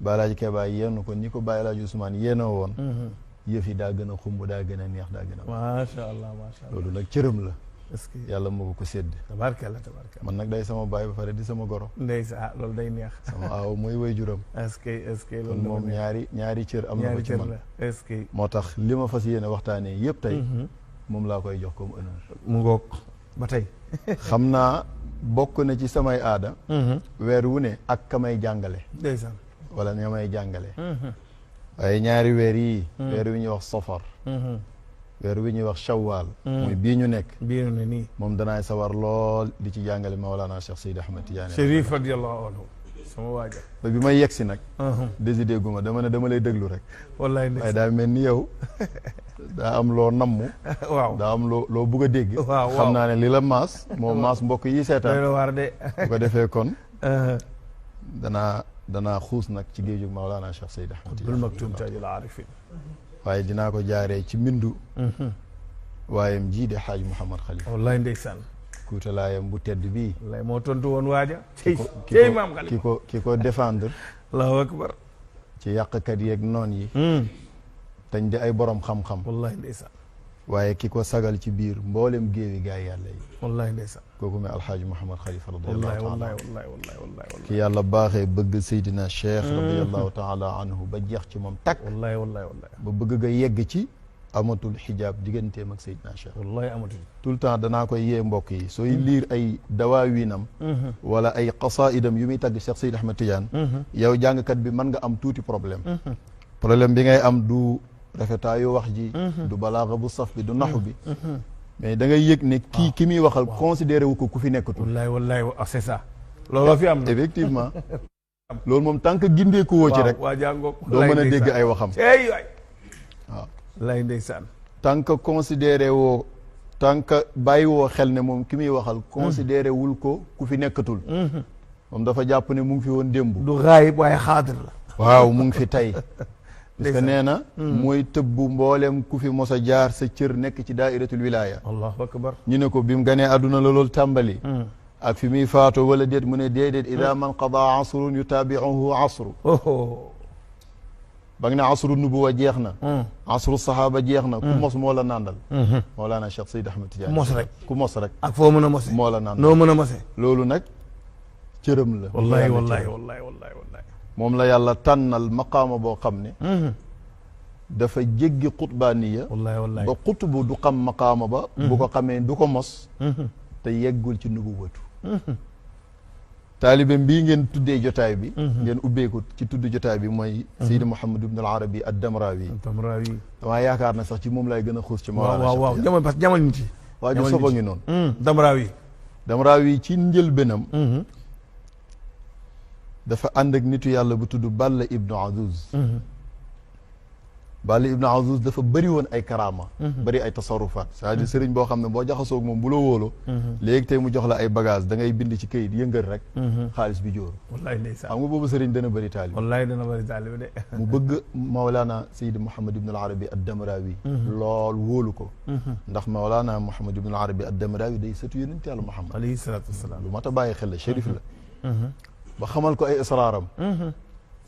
Balaaji Keeba yenn ko ni ko Baay Alaaji Ousmane yenoo woon yëf yi daa gën a xumb daa gën a neex daa gën a macha allah loolu nag cërëm la est-ce que yàlla moo ko sédd tabarkalla man nag day sama baay ba pare di sama goro ndeysaan loolu day neex sama aaw mooy way juram est-ce que kon moom ñaari cër am na ko ci man est-ce que moo tax li ma fas yéene waxtaanee yëpp tey moom laa koy jox comme honneur mu ngoog ba tey xam naa bokk na ci samay aada weer wu ne ak ka may jàngale ndeysaan wala ña may jàngale waaye ñaari weer yii weer wi ñuy wax safar weer wi ñuy wax shawwal muy bii ñu nekk bii ñu ne nii moom danaay sawar lool di ci jàngale Mawlana Cheikh Seydi Ahmed Tidiane Chérif radiyallahu anhu sama waaja ba bi may yegsi nag décidé gu ma dama ne dama lay déglu rek wallaay waaye daa mel ni yow daa am loo namm waaw daa am loo bugg a dégg waaw xam naa ne li la maas moo maas mbokk yi seetaan la waar de bu ko defee kon danaa xuus nag ci géejug Mawlana Cheikh Seydi Ahmed bul maktum taajul aarifin waaye dinaa ko jaaree ci mbindu waayam jii de xaaj Mouhamad Khalifa wallaay ndeysaan kuutalaayam bu tedd bii wallaay moo tontu woon waaja cey maam Khalifa ki ko défendre allahu akbar ci yàqkat yeeg noon yi tañ di ay borom xam-xam wallahi ndeysaan waaye ki ko sagal ci biir mboolem géewi gaay yàlla yi wallahi ndeysaan kooku mooy alxaaji Mouhamad Khalifa wallahi radiyallahu taala wallahi ki yàlla baaxee bëgg Seydina Cheikh radiyallahu taala anhu ba jeex ci moom takk wallahi ba bëgg nga yegg ci amatul xijaab digganteem ak Seydina Cheikh wallahi amatul tout le temps danaa koy yee mbokk yi sooy liir ay dawaawinam wala ay qasaidam yu muy tagg Cheikh Seydi Ahmed Tidiane yow jàngkat bi mën nga am tuuti problème bi ngay am du rafetaayu wax ji du balaaxa bu saf bi du naxu bi mais da ngay yëg ne ki muy waxal considéré wu ko ku fi nekkatul wallahi c'est ça loolu fi am na effectivement loolu moom tant que gindee ko woo ci rek waa jàngoog doo mën a dégg ay waxam ey waay waaw lay ndeysaan tant que considéré woo tant que bàyyi woo xel ne moom ki muy waxal considéré wul ko ku fi nekkatul moom dafa jàpp ne mu ngi fi woon démb du xaayib waaye xaadir la waaw mu ngi fi tey parce que nee na mooy tëbbu mboolem ku fi mos a jaar sa cër nekk ci daairatul wilaya allahu akbar ñu ne ko bi mu ganee àdduna la loolu tàmbali ak fi muy faatoo wala déet mu ne déedéet ida man qada asrun yutaabiuhu asru ba nga ne asru nubuwa jeex na asru sahaaba jeex na ku mos moo la nàndal Mawlana Cheikh Seydi Ahmed Tidiane mos rek ku mos rek ak foo mën a mose moo la nàndal noo mën a mose loolu nag cërëm la wallahi moom la yàlla tànnal maqaama boo xam ne dafa jéggi xutbaaniya wallahi ba xutbu du xam maqaama ba bu ko xamee du ko mos te yeggul ci nubuwatu taalibe bii ngeen tuddee jotaay bi ngeen ubbeeku ci tudd jotaay bi mooy Seydi Mouhamad ibn al Arabi ad-Damrawi damaa yaakaar na sax ci moom lay gën a xuus ci waaw jamono parce que jamono nit yi waa ju soba ngi noonu Damrawi ci njëlbéenam dafa ànd ak nitu yàlla bu tudd Balla ibnu Azuz Balla ibnu Azuz dafa bëri woon ay karaama bëri ay tasarrufaat c'est-à-dire sëriñ boo xam ne boo jaxasoog moom bu la wóoloo léegi tey mu jox la ay bagage da ngay bind ci kayit yëngal rek xaalis bi jóoru wallahi ndeysaan xam nga boobu sëriñ dana bëri taalib wallahi dana bëri taalib de mu bëgg Mawlana Seydi Mouhamad ibn al Arabi ad-Damrawi lool wóolu ko ndax Mawlana Mouhamad ibn al Arabi ad-Damrawi day sëtu yonent Yàlla Muhammad alayhi salaatu wasalaam lu mat a bàyyi xel la shérif la ba xamal ko ay israaram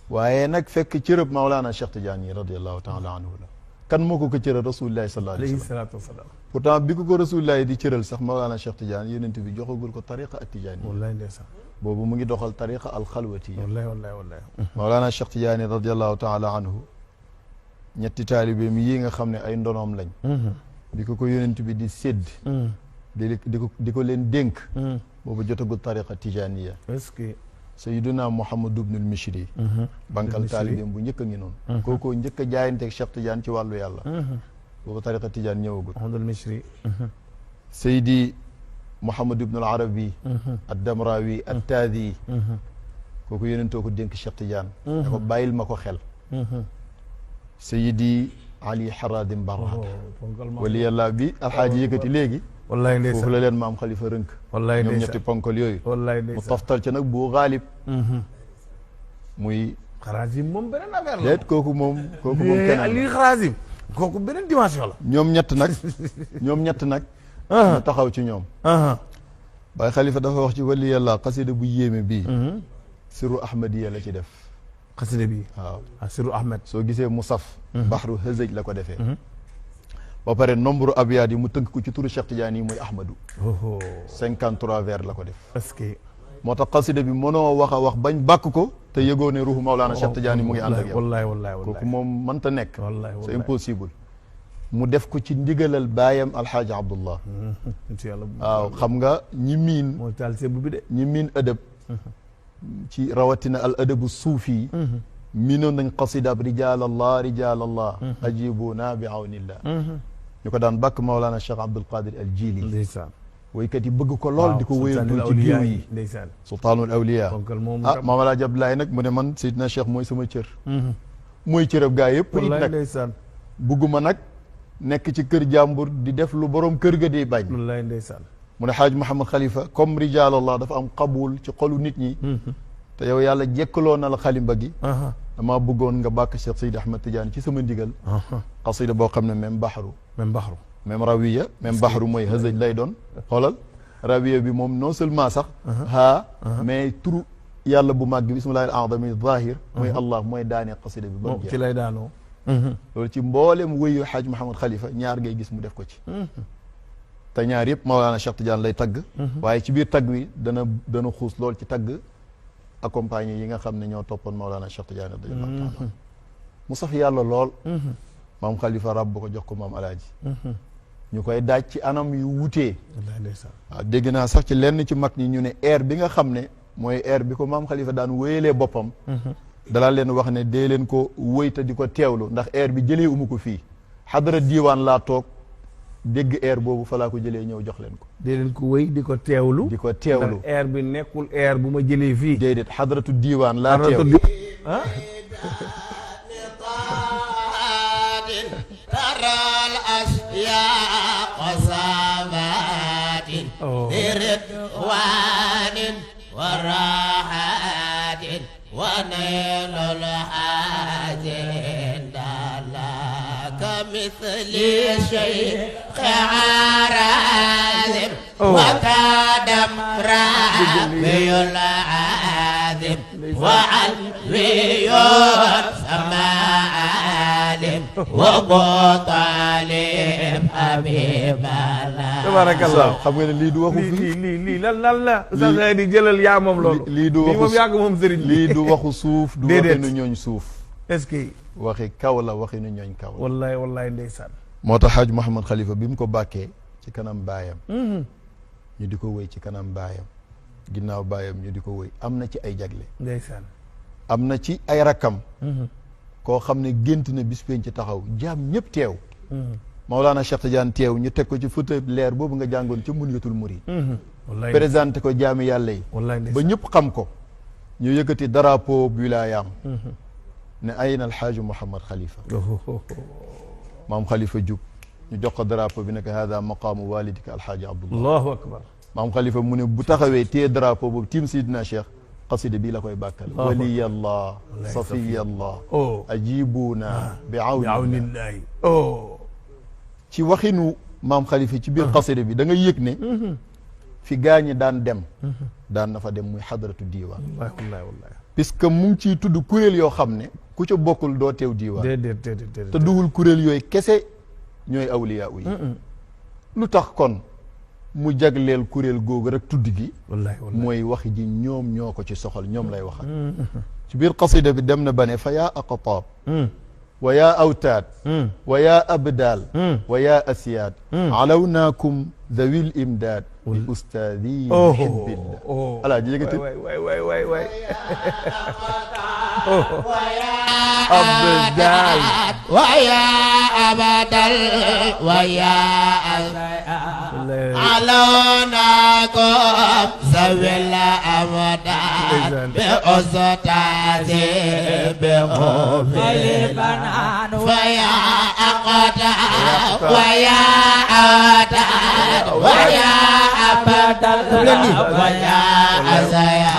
waaye nag fekk cërëb Mawlana Cheikh Tidiane radiyallahu taala anhu la kan moo ko cëral rasulillahi sallallahu alayhi wa sallam pourtant bi ko rasulillahi di cëral sax Mawlana Cheikh Tidiane yonent bi joxagul ko tariqa at Tidiane wallahi ndeysaan boobu mu ngi doxal tariqa al xalwatiya wallahi Mawlana Cheikh Tidiane radiyallahu taala anhu ñetti taalibeem yi nga xam ne ay ndonoom lañ bi ko yonent bi di sédd di ko leen dénk boobu jotagul tariqa tijaniya est-ce que Sayyiduna Muhammad ibnul Mishri bankal taalibeem bu njëkk a ngi noonu kookoo njëkk a jaayanteeg Cheikh Tidiane ci wàllu yàlla boobu tariqa Tidiane ñëwagul Muhammadul Mishri Seydi Muhammad ibnul Arabi ad-Damrawi at-Taadi kooku yonentoo ko dénk Cheikh Tidiane da ko bàyyil ma ko xel Seydi Ali Haradim Barhad wali yàlla bi alxaaji yëkkati léegi wallahi ndeysaan foofu la leen maam Khalifa rënk wallahi ñoom ñetti ponkal yooyu wallahi mu toftal ca nag bu xaalib muy Xarazim moom beneen affaire la déet kooku moom keneen Ali Xarazim kooku beneen dimension la ñoom ñett nag ñu taxaw ci ñoom Baay Khalifa dafa wax ci wali yàlla xasida bu yéeme bii siru ahmadiya la ci def xasida bi waaw siru ahmed soo gisee mu saf baxru hëzëj la ko defee ba pare nombre abyaat yi mu tënk ko ci turu Cheikh Tidiane yi muy Ahmadou 53 vers la ko def est-ce que moo tax xasida bi mënoo wax a wax bañ bàkk ko te yëgoo ne ruuxu Mawlana Cheikh Tidiane yi mu ngi ànd ak yow wallahi kooku moom mënta nekk wallahi c'est impossible mu def ko ci ndigalal baayam alxaaji Abdullah waaw xam nga ñi miin moo taal sebu bi de ñi miin ëdëb ci rawatina al adabu suufi miinoon nañ xasidaab rijalallah rijalallah ajibuna bi awnillah ñu ko daan bàkk Mawlana Cheikh Abdul Qadir al Jili ndeysaan woykat yi bëgg ko lool di ko wéyantul ci géew yi ndeysaan sultaanul awliya Maam Alaaji Abdoulaye nag mu ne man Seydina Cheikh mooy sama cër mooy cërëb gaa yëpp it nag ndeysaan bugguma nag nekk ci kër jàmbur di def lu borom kër ga di bañ wallahi ndeysaan mu ne xaaj Mouhamad Khalifa comme rijalallah dafa am qabul ci xolu nit ñi te yow yàlla jekkaloo na la xalimba gi damaa bëggoon nga bàkk Cheikh Seydi Ahmed Tidiane ci sama ndigal xasida boo xam ne même baxru même rawiya même baxru mooy hëzëj lay doon xoolal rawiya bi moom non seulement sax mais turu yàlla bu màgg bismillahi al-azami zahir mooy allah mooy daane xasida bi ba mu jeex ci lay daanoo loolu ci mboolem wëyu xaaj Mouhamad Khalifa ñaar ngay gis mu def ko ci te ñaar yëpp Mawlana Cheikh Tidiane lay tagg waaye ci biir tagg wi dana xuus lool ci tagg accompagné yi nga xam ne ñoo toppoon Mawlana Cheikh Tidiane radiyallahu taala mu saf yàlla lool maam Khalifa rab ko jox ko maam alaaji ñu koy daaj ci anam yu wutee waaw dégg naa sax ci lenn ci mag ñi ñu ne air bi nga xam ne mooy air bi ko maam Khalifa daan wéyalee boppam dalaa leen wax ne dee leen ko wëy te di ko teewlu ndax air bi jëlee umu ko fii xadara diiwaan laa toog dégg air boobu fa laa ko jëlee ñëw jox leen ko dee leen ko wëy di ko teewlu di ko teewlu ndax air bi nekkul air bu ma jëlee fii déedéet xadaratu diiwaan laa teewlu ونيل الحاجين لك مثل شيخ عرازم وكادم رابي العاذب وعلوي سماعالم وابو طالب حبيب الله tabarakallah xam nga ne lii du waxu fii lii lan la sax di jëlal yaa moom loolu lii du waxu moom yaa ko moom sëriñ lii du waxu suuf du waxinu ñooñ suuf est-ce que waxi kaw la waxinu ñooñ kaw la wallahi wallahi ndeysaan moo tax Hadj Mouhamad Khalifa bi mu ko bàkkee ci kanam baayam ñu di ko wëy ci kanam baayam ginnaaw baayam ñu di ko wëy am na ci ay jagle ndeysaan am na ci ay rakkam koo xam ne gént na bis penc ci taxaw jaam ñëpp teew Mawlana Cheikh Tidiane teew ñu teg ko ci fauteuil leer boobu nga jàngoon ca Munyatul Murid wallahi présenté ko jaami yàlla yi ba ñëpp xam ko ñu yëkkati drapeau wilaayam ne ayna alxaaji Mouhamad Khalifa maam Khalifa jug ñu jox ko drapeau bi ne ko hada maqaamu walidika alxaaji Abdullah allahu akbar maam Khalifa mu ne bu taxawee téye drapeau boobu tiim Sidina Cheikh qasida bii la koy bàkkal waliyallah safiyallah ajibuna bi awnillahi ci waxinu maam Khalifa ci biir qasida bi da nga yëg ne fi gaañi daan dem daan na fa dem muy xadaratu diiwaan wallahi puisque mu ngi ciy tudd kuréel yoo xam ne ku ca bokkul doo teew diiwaan déedéet te duhul kuréel yooyu kese ñooy awliyaa yi lu tax kon mu jagleel kuréel googu rek tudd gi wallahi mooy wax ji ñoom ñoo ko ci soxal ñoom lay waxal ci biir qasida bi dem na ba ne fa yaa aqtaab wa yaa awtaad wa yaa abdaal wa yaa asiyaad alawnaakum zawil imdaad li ustaadi muhibbillah alaa ji yëgati waay abdaal wa yaa abdaal wa yaa علوناكم ذوي الأمداد بأستاذ بغفلان فيا أقدى ويا أوداد ويا أبدا ويا أزيا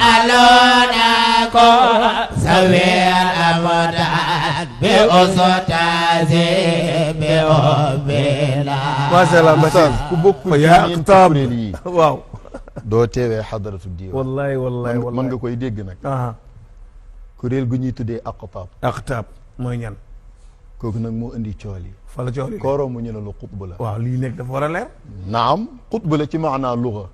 علوناكم ذوي الأمداد بأستاذ بغفلان macha allah ku bokk ci ñeenti kuréel yi waaw doo teewee xadaratu diiwaan wallahi mën nga koy dégg nag kuréel gu ñuy tuddee aqtaab aqtaab mooy ñan kooku nag moo indi cool yi fa la cool yi kooroo mu ñu ne lu xutba la waaw lii nekk dafa war a leer naam xutba la ci maanaa luga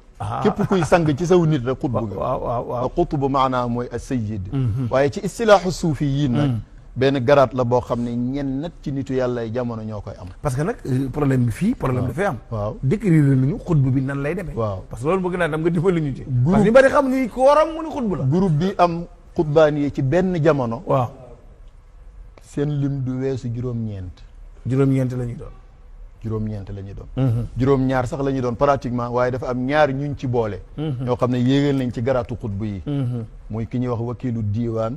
képp kuy sang ci saw nit rek xutba nga waaw xutba maanaa mooy as-sayyid waaye ci istilaaxu suufi yiin nag benn garaat la boo xam ne ñenn nat ci nitu yàlla yi jamono ñoo koy am parce que nag problème bi fii problème dafay am waaw décrire nañu xutba bi nan lay demee waaw parce que loolu bëgg naa tam nga dimbali ñu ci parce que ñu bari xam ni ko waram mu ni xutba la groupe bi am xutbaan yi ci benn jamono waaw seen lim du weesu juróom-ñeent la ñuy doon juróom-ñeent la ñuy doon juróom-ñaar sax la ñuy doon pratiquement waaye dafa am ñaar ñuñ ci boole ñoo xam ne yéegal nañ ci garaatu xutba yi muy ki ñuy wax wakiilu diiwaan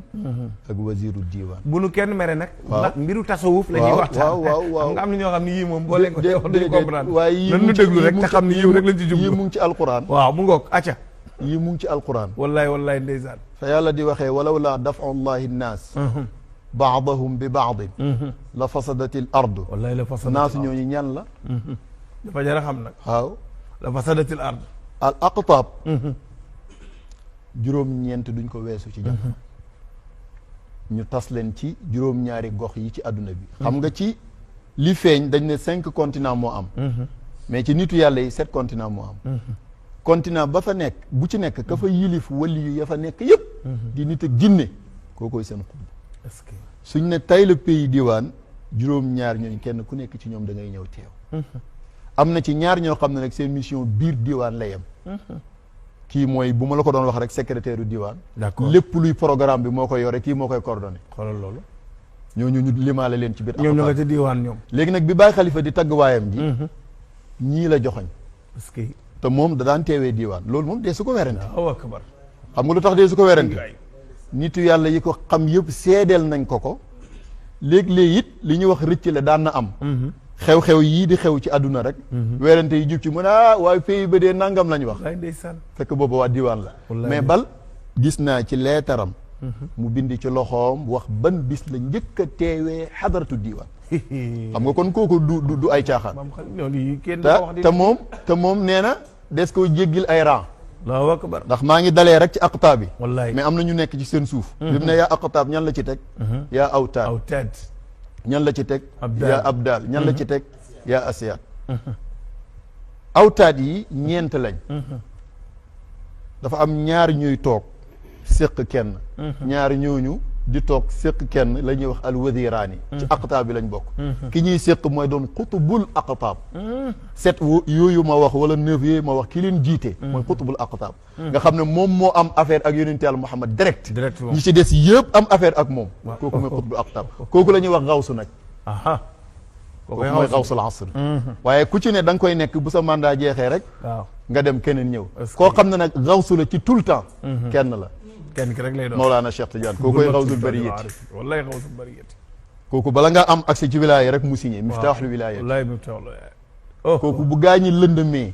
ak wasiiru diiwaan bu nu kenn mere nag ndax mbiru tasawuf la ñuy waxtaan waaw nga am na ñoo xam ne yii moom boo leen ko wax duñu comprendre waaye yii nan nu déglu rek te xam ne yiw rek lañ ci jublu yii mu ngi ci alquran waaw mu ngoog acca yii mu ngi ci alquran wallahi ndeysaan fa yàlla di waxee walaw laa dafu llahi nnaas baadahum bi baadin la fasadati l ardu wallahi la fasadati naas ñooñu ñan la dafa jar a xam nag waaw la fasadati l ard al aqtaab juróom-ñeent duñ ko weesu ci jamono ñu tas leen ci juróom-ñaari gox yi ci àdduna bi xam nga ci li feeñ dañ ne 5 continents moo am mais ci nitu yàlla yi 7 continents moo am continent ba fa nekk bu ci nekk ka fa yilif wali yu ya fa nekk yëpp di nit ak jinne kookoy seen xutb est-ce que suñ ne tay la pays diwaan juróom-ñaar ñooñ kenn ku nekk ci ñoom da ngay ñëw teew am na ci ñaar ñoo xam ne nag seen mission biir diwaan la yem kii mooy bu ma la ko doon wax rek secrétaire du diwaan d'accord lépp luy programme bi moo koy yore kii moo koy coordonné xoolal loolu ñooñu ñu limaale leen ci biir ñoom ñoo nga ca diwaan ñoom léegi nag bi Baay Xalifa di tagg waayam ji ñii la joxoñ parce que te moom da daan teewee diwaan loolu moom dee su ko werante Allahu akbar xam nga lu tax dee su ko werante nitu yàlla yi ko xam yëpp seedeel nañ ko léegi-léegi it li ñuy wax rëcc la daan na am xew-xew yii di xew ci àdduna rek werante yi jub ci mën a waaye pays ba dee nangam lañ wax wallaay ndeysaan fekk boobu waa diwaan la mais bal gis naa ci leetaram mu bindi ci loxoom wax ban bis la njëkk a teewee xadaratu diwaan xam nga kon kooku du ay caaxaan te moom nee na des ko jéggil ay rang Allahu akbar ndax maa ngi dalee rek ci aqtaab bi wallaay mais am na ñu nekk ci seen suuf bi mu ne yaa aqtaab ñan la ci teg yaa awtaad ñan la ci teg yaa abdal ñan la ci teg yaa asiyaat awtaad yi ñeent lañ dafa am ñaar ñuy toog séq kenn ñaar ñooñu di toog séq kenn la ñuy wax alwadiraani ci aqtaab bi lañ bokk ki ñuy séq mooy doon xutubul aqtaab 7 yooyu ma wax wala 9 yooyu ma wax ki leen jiite mooy xutubul aqtaab nga xam ne moom moo am affaire ak yonente Yàlla Muhammad direct ñi ci des yëpp am affaire ak moom kooku mooy xutubul aqtaab kooku la ñuy wax xawsu nag kooku mooy xawsul asr waaye ku ci ne da nga koy nekk bu sa mandat jeexee rek nga dem keneen ñëw koo xam ne nag xawsu la ci tout le temps kenn la kenn ki rek lay doon Mawlana Cheikh Tidiane kookoy xawsul bariyati wallaay xawsul bariyati kooku bala nga am accès ci wilaya rek mu signé miftaaxul wilaya wallaay miftaaxul kooku bu gaañi lëndëmee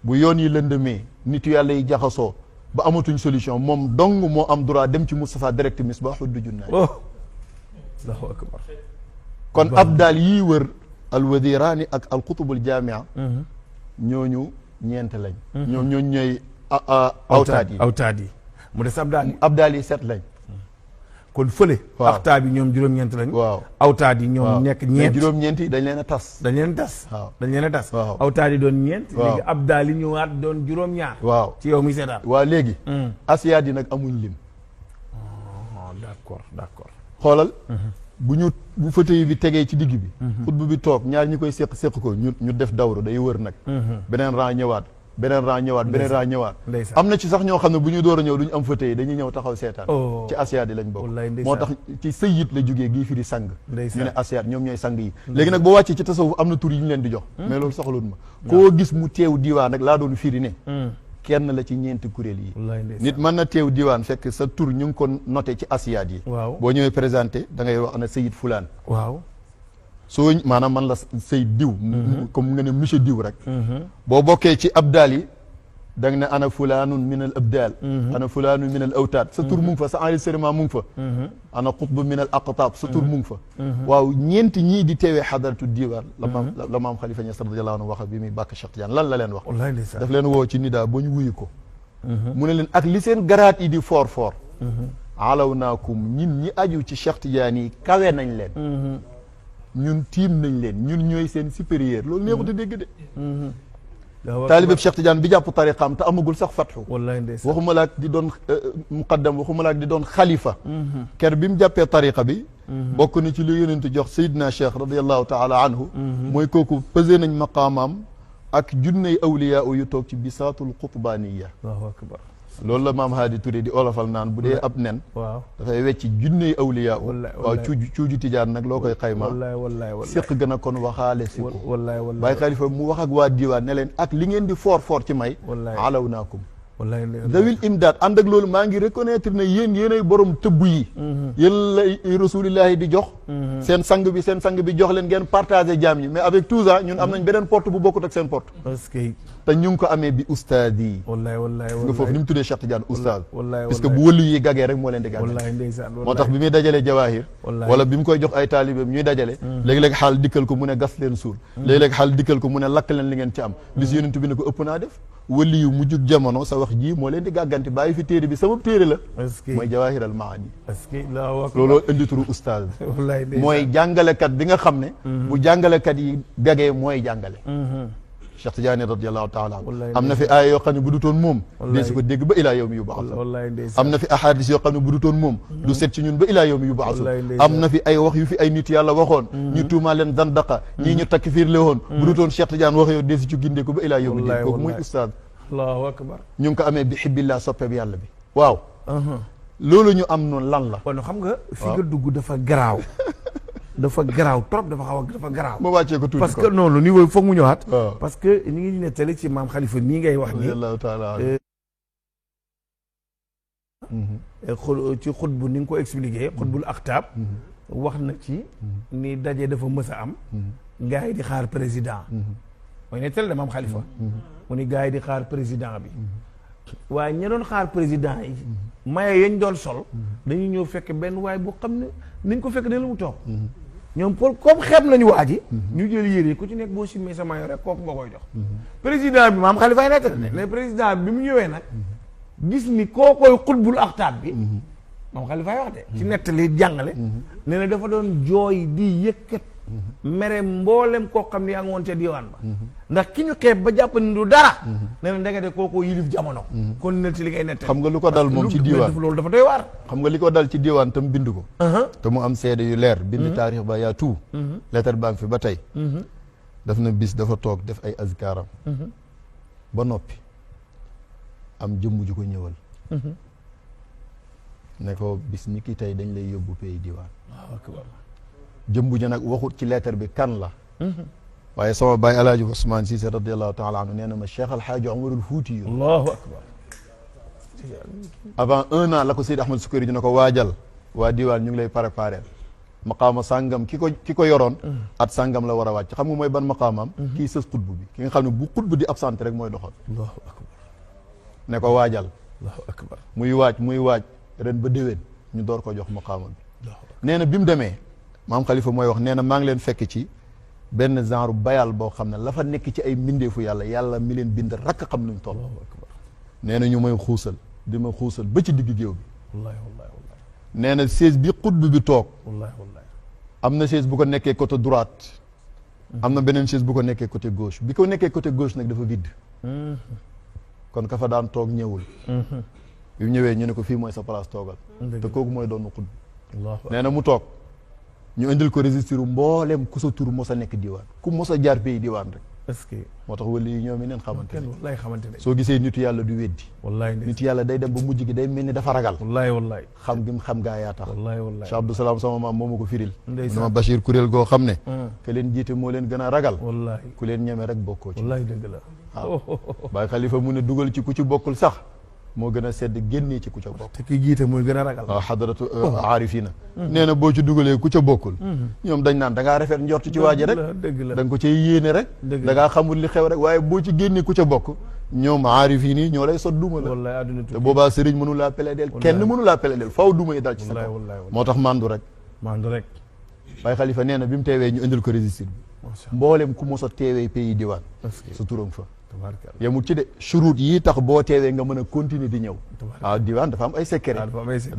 bu yoon yi lëndëmee nitu yàlla yi jaxasoo ba amatuñ solution moom dong moo am droit dem ci Moustapha direct misbaaxu du junnaay Allahu akbar kon abdal yii wër alwadiraani ak alxutubul jaamia ñooñu ñeent lañ ñooñu ñooy awtaad yi mu des abdaal yi 7 lañ kon fële aqtaab yi ñoom juróom-ñeent lañ waaw awtaad yi ñoom nekk ñeent juróom-ñeent yi dañ leen a tas waaw dañ leen a tas awtaad yi doon ñeent léegi abdaal yi ñëwaat doon juróom-ñaar waaw ci yow mi seetaan waaw léegi asiyaat yi nag amuñ lim d'accord xoolal bu fauteuil bi tegee ci digg bi xutbu bi toog ñaar ñi koy séq ko ñu def dawru day wër nag beneen rang ñëwaat beneen rang ñëwaat am na ci sax ñoo xam ne bu ñu door a ñëw duñu am fauteuil dañuy ñëw taxaw seetaan ci asiyaat yi lañ bokk moo tax ci sëyit la jógee gii fi di sang ñu ne asiyaat ñoom ñooy sang yi léegi nag boo wàccee ci tasawuf am na tur yi ñu leen di jox mais loolu soxaloon ma koo gis mu teew diiwaan rek laa doon firi ne kenn la ci ñeenti kuréel yi nit mën na teew diiwaan fekk sa tur ñu ngi ko noté ci asiyaat yi boo ñëwee présenté da ngay wax ana sëyit fulaan soo maanaam man la say diw comme nga ne monsieur diw rek boo bokkee ci abdaal yi da nga ne ana fulaanun min al abdaal ana fulaanun min al awtaad sa tur mu ngi fa sa enregistrement mu ngi fa ana xutb min al aqtaab sa tur mu ngi fa waaw ñeenti ñii di teewee xadaratu diwaan la maam Xalifa Ñas radiyallaahu anhu wax bi muy bàkk Cheikh Tidiane lan la leen wax daf leen woo ci nidaa ba ñu wuyu ko mu ne leen ak li seen garaat yi di foor foor alaw naakum ñin ñi aju ci Cheikh Tidiane yi kawe nañ leen ñun tiim nañ leen ñun ñooy seen supérieur loolu neexut a dégg de taalibeb Cheikh Tidiane bi jàpp tariqaam te amagul sax fatxu waxuma laak di doon muqaddam waxuma laak di doon xalifa ker bi mu jàppee tariqa bi bokk na ci lu yonent jox Seydina Cheikh radiallahu taala anhu mooy kooku pesé nañ maqaamaam ak junney awliyaa yu toog ci bisaatul qutbaaniya loolu la maam Haadi Touré di olofal naan bu dee ab nen dafay wecc junney awliyaa waaw cuuju tijaan nag loo koy xayma séq gën a kon waxaale si ko Baay Xalifa mu wax ak waa diiwaan ne leen ak li ngeen di foor ci may alaw naakum zawil imdaad ànd ak loolu maa ngi reconnaître ne yéenay borom tëbb yi yéen la rasulillahi di jox seen sang bi jox leen ngeen partagé jaam ñi mais avec tout ça ñun am nañ beneen porte bu bokkut ak seen porte te ñu ngi ko amee bi ustaad yi nga foofu ni mu tuddee Cheikh Tidiane ustaad parce que bu wëllu yi gagee rek moo leen di gàggee moo tax bi muy dajalee jawaahir wala bi mu koy jox ay taalibeem ñuy dajale léegi-léegi xaal dikkal ko mu ne gas leen suul léegi-léegi xaal dikkal ko mu ne lakk leen li ngeen ci am bis yonent bi ne ko ëpp naa def wali yu mujjug jamono sa wax ji moo leen di gàgganti bàyyi fi téere bi sama téere la est-ce que mooy Jawaahiral Maani est-ce que la wax looloo indi turu oustaz wallaay mooy jàngalekat bi nga xam ne bu jàngalekat yi gagee mooy jàngale Cheikh Tidiane radiyallahu taala am na fi aaya yoo xam ne bu dutoon moom dee si ko dégg ba ilaa yawmi yub'ath am na fi ahadis yoo xam ne bu dutoon moom du set ci ñun ba ilaa yawmi yub'ath am na fi ay wax yu fi ay nit yàlla waxoon ñu tuumaa leen zandaqa ñii ñu takfiir le woon bu dutoon Cheikh Tidiane wax yow dee si ci gindee ko ba ilaa yawmi din kooku muy ustaaz allahu akbar ñu ngi ko amee bi xibbillah soppeeb yàlla bi waaw loolu ñu am noonu lan la kon xam nga fi nga dugg dafa garaaw dafa garaaw trop dafa garaaw ma wàccee ko tuuti parce que non le niveau foog mu ñëwaat waaw parce que ñu ngi nettali ci maam Khalifa nii ngay wax nii radiyallahu taala ci xutbu ni nga ko expliqué xutbul aktaab wax na ci ni daje dafa mës a am gars yi di xaar président mooy nettali da maam Khalifa mu ni gars yi di xaar président bi waaye ña doon xaar président yi maye yañ doon sol dañuy ñëw fekk benn waay boo xam ne nañ ko fekk ne la mu toog ñoom pour comme xeeb nañu waa ji ñu jël yére yi ku ci nekk boo simmee sa mayo rek kooku nga koy jox président bi maam Khalifa nettali ne président bi mu ñëwee nag gis ni koo koy xutbul aktaab bi maam Khalifa wax de ci nettali jàngale nee na dafa doon jooy di yëkkat mere mboolem koo xam ne yaa ngi woon ca diwaan ba ndax ki ñu xeeb ba jàpp ni du dara nee na ndekete kookoo yilif jamono kon ne ci li ngay nettali xam nga lu ko dal moom ci diwaan loolu dafa doy waar xam nga li ko dal ci diwaan tam bind ko te mu am seede yu leer bind taarix ba yaa tout lettre baa ngi fi ba tey daf na bis dafa toog def ay azkaaram ba noppi am jëmm ju ko ñëwal ne ko bis ni ki tey dañ lay yóbbu pays diwaan jëmbu ja nag waxut ci lettre bi kan la waaye sama baay alaaji Ousmane Cissé radiallahu taala anhu nee na ma Cheikh Alhaaji Omarul Fuuti yu allahu akbar avant 1 an la ko Seydi Ahmad Sukari dina ko waajal waa diwaan ñu ngi lay préparé maqaama sàngam ki ko yoroon at sàngam la war a wàcc xam nga mooy ban maqaamam kii sës xutbu bi ki nga xam ne bu xutbu di absenté rek mooy doxal allahu akbar ne ko waajal allahu akbar muy waaj ren ba déwén ñu door ko jox maqaama bi nee na bi mu demee maam Khalifa mooy wax nee na maa ngi leen fekk ci benn genre bayal boo xam ne la fa nekk ci ay mbindeefu yàlla mi leen bind rakk xam nuñ toll nee na ñu may xuusal di ma xuusal ba ci digg géew bi wallahi wallahi wallahi nee na chaise bi xutb bi toog wallahi wallahi am na chaise bu ko nekkee côté droite am na beneen chaise bu ko nekkee côté gauche bi ko nekkee côté gauche nag dafa vide kon ka fa daan toog ñëwul bi mu ñëwee ñu ne ko fii mooy sa place toogal te kooku mooy doon xutb nee na mu toog ñu indil ko registre mboolem ku sa tur mos a nekk diwaan ku mos a jaar pays diwaan rek est-ce que moo tax wala yi ñoom i neen xamante ne wallahi xamante ne soo gisee nitu yàlla du weddi wallahi nitu yàlla day dem ba mujj gi day mel ni dafa ragal wallahi wallahi xam gi mu xam gaa yaa tax wallahi wallahi Cheikh Abdou Salaam sama maam moo ma ko firil ndeysaan dama Bachir kuréel goo xam ne ke leen jiite moo leen gën a ragal wallahi ku leen ñeme rek bokkoo ci wallahi dëgg la waaw Baay Khalifa mu ne dugal ci ku ci bokkul sax moo gën a sedd génnee ci ku ca bokk te ki jiite mooy gën a ragal waaw xadaratu aarifina nee na boo ci dugalee ku ca bokkul ñoom dañ naan da ngaa rafet njort ci waaji rek dëgg la da nga ko cay yéene rek da ngaa xamul li xew rek waaye boo ci génnee ku ca bokk ñoom aarifin yi ñoo lay sot duma la wallahi àdduna te boobaa sëriñ mënu laa plaidel kenn mënu laa plaidel faw duma yi dal ci sa kaw moo tax mandu rek Baay Khalifa nee na bi mu teewee ñu indil ko registre bi mboolem ku mos a teewee pays diwaan sa turam fa yemul ci de churut yi tax boo teewee nga mën a continuer di ñëw waaw diwaan dafa am ay secret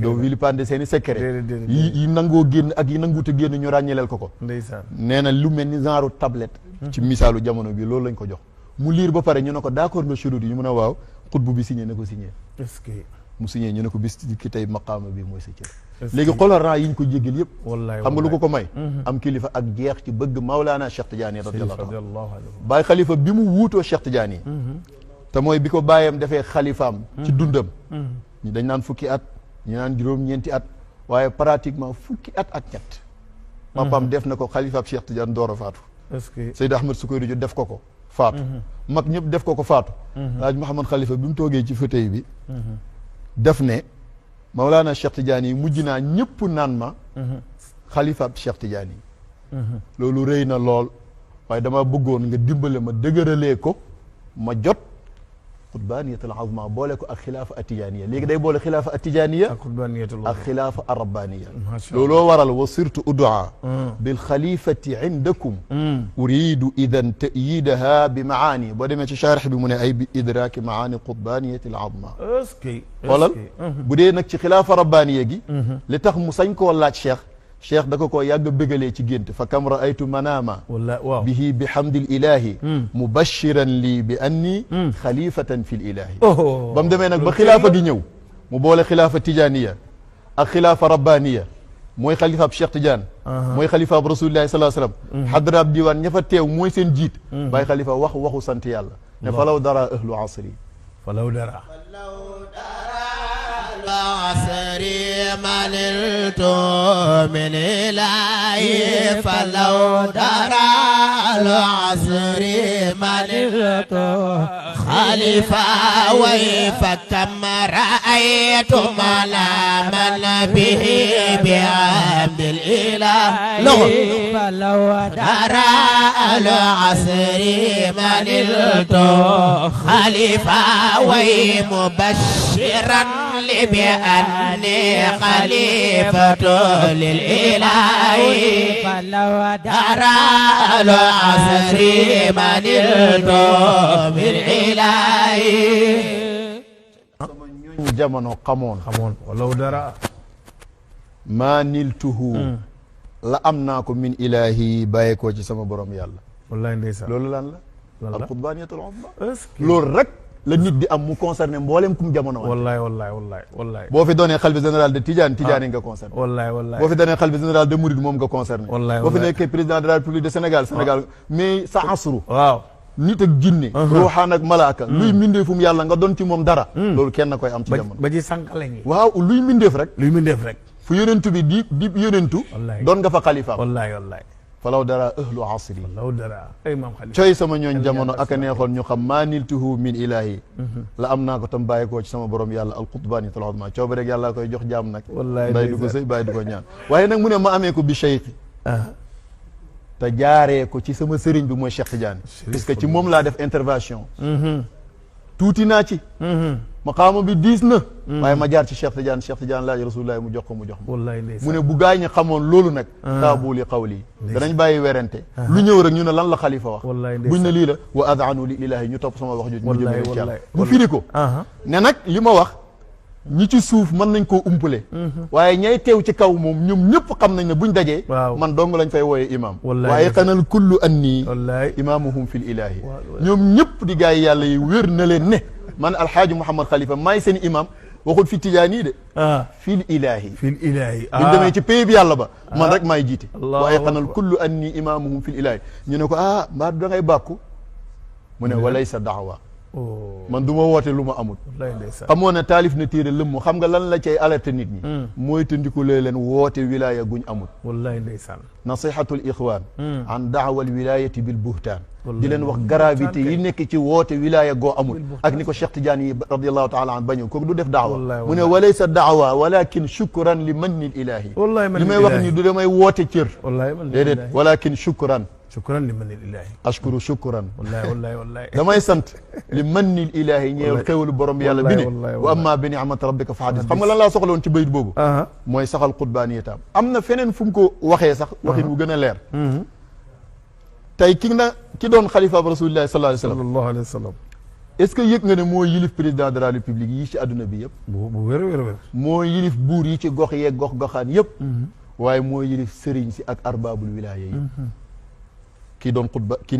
doo vilipande seen i secret yi nangoo génn ak yi nanguute génn ñu ràññeleel ko ndeysaan nee na lu mel ni genre tablette ci misaalu jamono bi loolu lañ ko jox mu liir ba pare ñu ne ko d'accord nga churut yi ñu mën a waaw xutbu bi signé na ko signé est-ce que mu signé ñu ne ko bis ki tey maqaama bi mooy sa cër léegi xoolal ran yi ñu ko jéggal yëpp xam nga lu ko may am kilifa ak jeex ci bëgg Maulana Cheikh Tidiane radiyallahu anhu Baay Khalifa bi mu wuutoo Cheikh Tidiane te mooy bi ko bàyyam defee xalifaam ci dundam ñu dañ naan fukki at ñu naan juróom-ñeenti at waaye pratiquement fukki at ak ñett papaam def na ko xalifaab Cheikh Tidiane door a faatu Seyd Ahmed Sukayri ju def ko faatu mag ñëpp def ko faatu Laaj Mouhamad Khalifa bi mu toogee ci fauteuil bi def ne Mawlana Cheikh Tidiane yi mujj naa ñëpp naan ma xalifaab Cheikh Tidiane yi loolu rëy na lool waaye dama bëggoon nga dimbale ma dëgëralee ko ma jot alqutbaniyatul azma boole ko ak xilaafa atijaniya léegi day boole xilaafa atijaniya ak xilaafa arrabbaniya looloo waral wa sirtu ud'a bil xalifati indakum uridu idan ta'yidaha bi maani boo demee ci charix bi mu ne ay bi idraaki maani qutbaniyatil azma xoolal bu dee nag ci xilaafa rabbaniya gi li tax mu sañ koo laaj cheikh da ko yàgg bégalee ci gént fa kam raaytu manama bihi bi hamdil ilahi mubashiran lii bi anni xalifatan fi l ilahi ba mu demee nag ba xilaafa gi ñëw mu boole xilaafa tijaniya ak xilaafa rabbaniya mooy xalifaab Cheikh Tidiane mooy xalifaab rasulillahi sallallahu alayhi wasallam hadraab diwaan ña fa teew mooy seen jiit bàyyi xalifa waxu sant yàlla ne falaw dara ahlu asri falaw dara عصري مللت من إلهي فلو درى العصري مللت خليفة ويفكم رأيت ملاما به بعبد الإله فلو درى العصري مللت خليفة ومبشرا بأني خليفة للإله فلو درى العصري مللت بالإله jamono xamoon walaw dara maa niltuhu la am naa ko min ilahi bàyyee koo ci sama borom yàlla wallaay ndeysaan loolu lan la alqutbaniyatul uzma loolu rek la nit di am mu concerné mboolem kum jamono wallaay boo fi doonee xalifa général de Tidiane nga concerné wallaay boo fi doonee xalifa général de Mouride moom nga concerné boo fi nekkee président de la République de Sénégal mais sa asru waaw nit ak jinne ruuxaan ak malaaka luy mindeef fu mu yàlla nga doon ci moom dara loolu kenn koy am ci jamono ba ci sànqale ngi waaw luy mindeef rek fu yonentu bi di yonentu doon nga fa xalifa wallaay falaw dara ahlu asri falaw dara ay maam xalifa coy sama ñooñ jamono ak a neexoon ñu xam maa niltuhu min ilahi la am naa ko tam bàyyi koo ci sama borom yàlla alqutbaniyatul uzma cooba rek yàlla koy jox jaam nag bàyyi du ko sëy bàyyi du ko ñaan waaye nag mu ne ma amee ko bi cheikh te jaaree ko ci sama sëriñ bi mooy Cheikh Tidiane parce que ci moom laa def intervention tuuti naa ci maqaama bi diis na waaye ma jaar ci Cheikh Tidiane laaj rasulullah mu jox ko mu mu ne bu gaañ ñi xamoon loolu nag taabuli qawli danañ bàyyi werante lu ñëw rek ñu ne lan la xalifa wax buñ ne lii la wa adanu li ilahi ñu topp sama wax ju mu jëmee ci yàlla mu firi ko ne nag li ma wax ñi ci suuf mën nañ koo umpale waaye ñay teew ci kaw moom ñoom ñëpp xam nañ ne buñ dajee man dong lañ fay wooyee imam waaye xanal kullu anni imaamuhum fil ilahi ñoom ñëpp di gaa yi yàlla yi wér na leen ne man alxaaji Mouhamad Khalifa maay seen imam waxul fi tijaani de fil ilahi buñ demee ci pays bi yàlla ba man rek maay jiite waaye xanal kullu anni imaamuhum fil ilahi ñu ne ko mbaa da ngay bàkku mu ne walaysa daawa man du ma woote lu ma amul xamoo ne taalif na téere lëmm xam nga lan la cay alerte nit ñi mooy tëndikulee leen woote wilaya guñ amul wallaay ndeysaan nasihatul ixwan an daawal wilayati bil buhtaan di leen wax gravité yi nekk ci woote wilaya goo amul ak ni ko Cheikh Tidiane yi radiallahu taala an bañu kooku du def daawa mu ne walaysa daawa walakin shukran li manni l ilahi li may wax ni du damay woote cër déedéet walakin shukran li manni ilahi ashkuru shukran wallaay damay sant li manni ilahi ñeewal xéwalu borom yàlla bi ne wa amma bi ni'mati rabbika fa hadis xam nga lan laa soxla woon ci bayit boobu mooy saxal qutbaaniyatam am na feneen fu mu ko waxee sax waxin wu gën a leer tey ki doon xalifa ba rasulillahi sallallahu alayhi wa sallam est-ce que yëg nga ne moo yilif président de la république yi ci adduna bi yëpp bu wér moo yilif buur yi ci gox yeeg gox-goxaan yëpp waaye moo yilif sëriñ si ak arbabul wilaya yi kii doon ki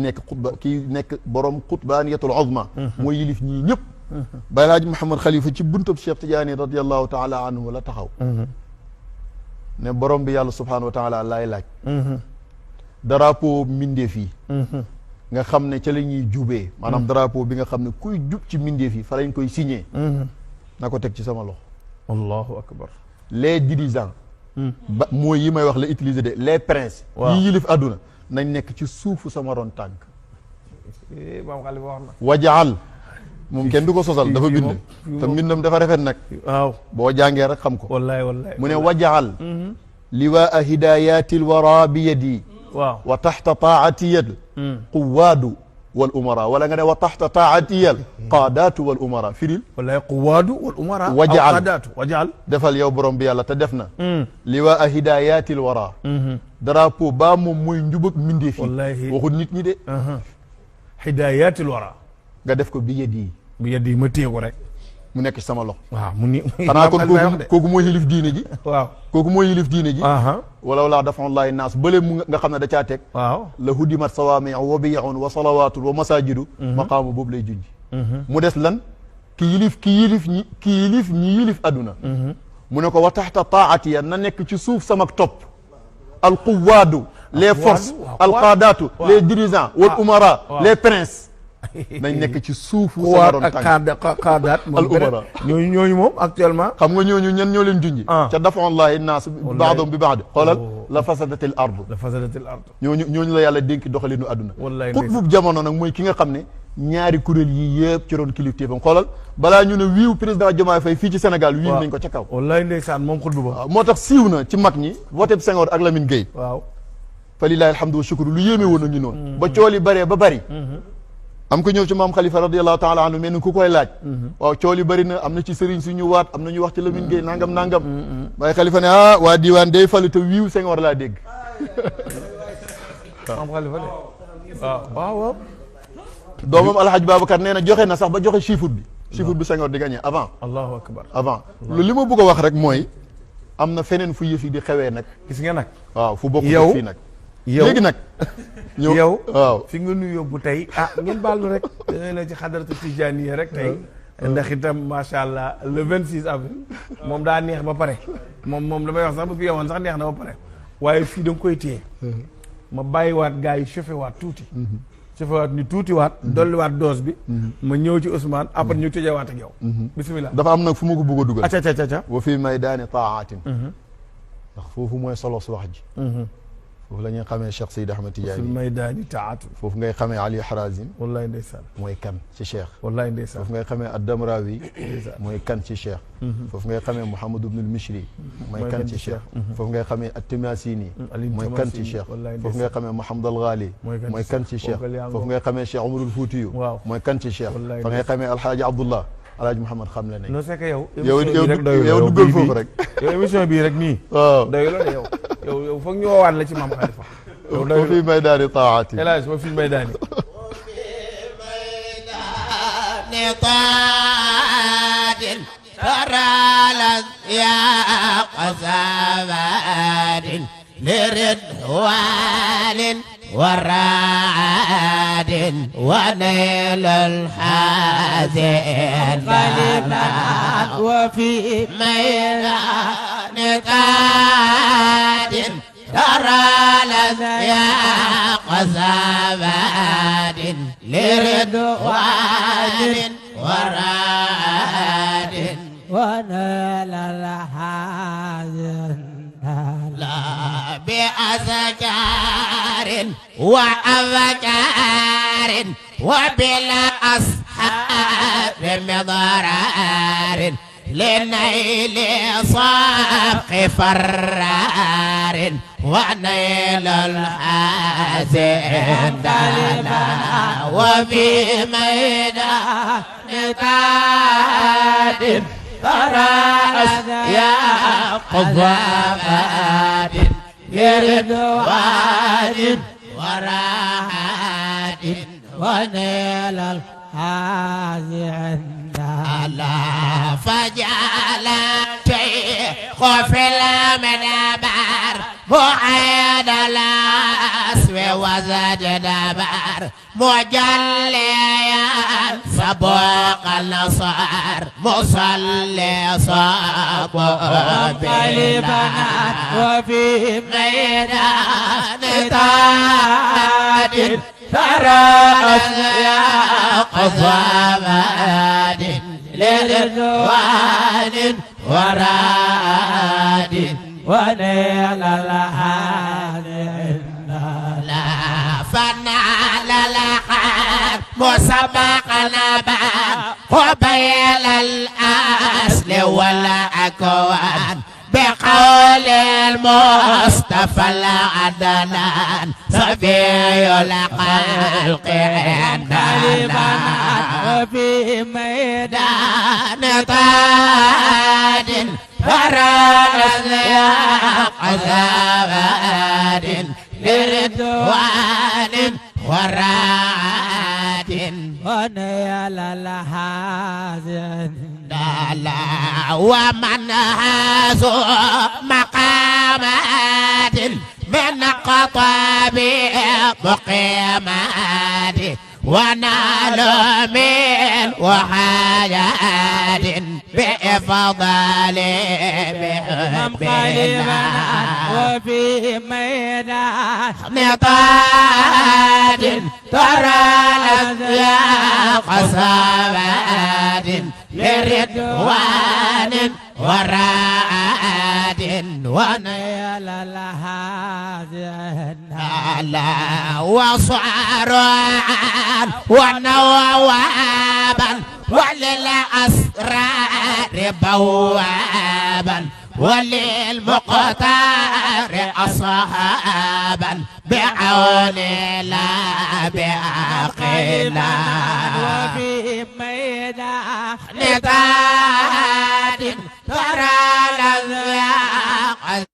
nekk borom qutbaniyatul uzma mooy yilif ñii ñëpp Baay Alaaji Mouhamad Khalifa ci buntab Cheikh Tidiane radiallahu taala anhu la taxaw ne borom bi yàlla subhanahu wa taala laay laaj drapeau mbindeef yi nga xam ne ca la ñuy jubee maanaam drapeau bi nga xam ne kuy jub ci mbindeef yi fa lañ koy signé na ko teg ci sama loxo allahu akbar les dirigeants ba mooy yi may wax la utiliser de les princes yi yilif àdduna nañ nekk ci suufu sama ron tànk maam Khalifa wax na wajaal moom kenn du ko sosal dafa bind te mbindam dafa rafet nag waaw boo jàngee rek xam ko wallaay mu ne wajaal liwaa hidayatil wara bi yadi waaw wa taxta taati yad quwaadu wal umara wala nga ne wa taxta taatiyal qaadaatu wal umara firil wallahi quwaadu wal umara wajaal qaadaatu wajaal defal yow borom bi yàlla te def na liwaa hidayatil wara drapeau baa moom mooy njubag mindeef yi waxul nit ñi de hidayatil wara nga def ko bi yadi ma téye ko rek mu nekk ci sama loxo waaw mu ni xanaa kon kooku mooy yilif diine ji waaw kooku mooy yilif diine ji walaw laa dafa'ullaahi naas bële mu nga xam ne da caa teg waaw la hudimat sawaami'u wa biya'un wa salawaatun wa masaajidu maqaamu boobu lay junj mu des lan ki yilif ñi yilif adduna mu ne ko wa taxta taa'atiya na nekk ci suuf samak topp al quwaadu les forces al qaadaatu les dirigeants wal umara les princes nañ nekk ci suufu sama doon tànk ak qaadaat al umara ñooñu moom actuellement xam nga ñooñu ñen ñoo leen junji ca dafa'ullaahi naas ba'dahum bi ba'd xoolal la fasadatil ard ñooñu la yàlla dénki doxalinu àdduna xutbub jamono nag mooy ki nga xam ne ñaari kuréel yi yëpp ci doon kilifteefam xoolal balaa ñu ne wiiw président Diomaye Faye fii ci Sénégal wiiw nañ ko ca kaw wallaay ndeysaan moom xutbu ba waaw moo tax siiw na ci mag ñi voté Senghor ak Lamine Gueye waaw fa lillaahi alhamdu wa shukru lu yéeme woon na ñu noonu ba cool yi bëree ba bëri am ko ñëw ci maam Khalifa radiyallahu taala anhu mel ni ku koy laaj waaw cool yi bëri na am na ci sëriñ suñu waat am na ñu wax ci Lamine Gueye nangam waaye Khalifa ne waa diiwaan day falu te wiiw Senghor laa dégg maam Khalifa de waaw doomam Alhaji Babacar nee na joxe na sax ba joxe chiffre bi Senghor di gagné avant allahu akbar avant li ma bëgg a wax rek mooy am na feneen fu yëf yi di xewee nag gis nga nag waaw fu bokk fii nag léegi nag yow waaw fi nga nuyu yóbbu tey ngeen baalu rek da ngay ne ci xadaratu tijaaniya rek tey ndax itam macha allah le 26 avril moom daa neex ba pare moom damay wax sax bu fi yewoon sax neex na ba pare waaye fii da nga koy téye ma bàyyiwaat gars yi chauffé waat tuuti waat ñu tuuti waat dolliwaat dose bi ma ñëw ci Ousmane après ñu tëjewaat ak yow bismillah dafa am nag fu ma ko bëgg a dugal aca wa fii maydaani taatin ndax foofu mooy solo su wax ji foofu la ñuy xamee Cheikh Seydi Ahmed Tidiane fil maydaani taatu foofu ngay xamee Ali Harazim wallaay ndeysaan mooy kan ci Cheikh wallaay ndeysaan foofu ngay xamee Ad-Damrawi mooy kan ci Cheikh foofu ngay xamee Mouhamadou Ibnul Mishri mooy kan ci Cheikh foofu ngay xamee At-Timasini mooy kan ci Cheikh foofu ngay xamee Mouhamad Al Ghali mooy kan ci Cheikh foofu ngay xamee Cheikh Omarul Fuutiyu mooy kan ci Cheikh fa ngay xamee Alhaaji Abdullah Alaaji Mouhamad xam le nañ non c'est que yow duggal foofu rek yow émission bii rek nii waaw doy la de yow foog ñu woowaat la ci maam Khalifa yow wa fii maydaani taati hélas wa fii maydaani طاد ترى يا قصابات لردوان ورعاد ونيل الحزين وفي ميدان قاد ترى يا قصابات لردوان ورعاد ونيل الحزين لا بأذكار وأذكار وبلا أصحاب مضرار لنيل صفق فرار ونيل الحزين دلنا وفي ميدان قادم فرأس يا قضاء يردوان وراحات ونيل الحازن لا فجعل شيخ في المنبر معيد الأسو وزد دبر مجليا سبق النصر مصلي صاب بالبنات وفي ميدان تاد فرأس يا قصابات للردوان وراد ونيل الحال لا فنال الحال مسبق نبات قبيل الأصل والأكوان بقول للمصطفى العدنان صفي الخلق عندنا وفي ميدان طاد فرد يا قزابات لردوان وراد ونيل الحازن دالا ومن هازو مقامات من قطاب مقيمات ونال من وحاجات بفضل بحبنا وفي ميدان نطاد ترى يا قصابات لردوان وراد ونيل الحازن لا وصعران ونوابا وللأسرار بوابا وللمقتار أصحابا بعون لا بعقلا وفي ميدان نتاد ترى الأذياق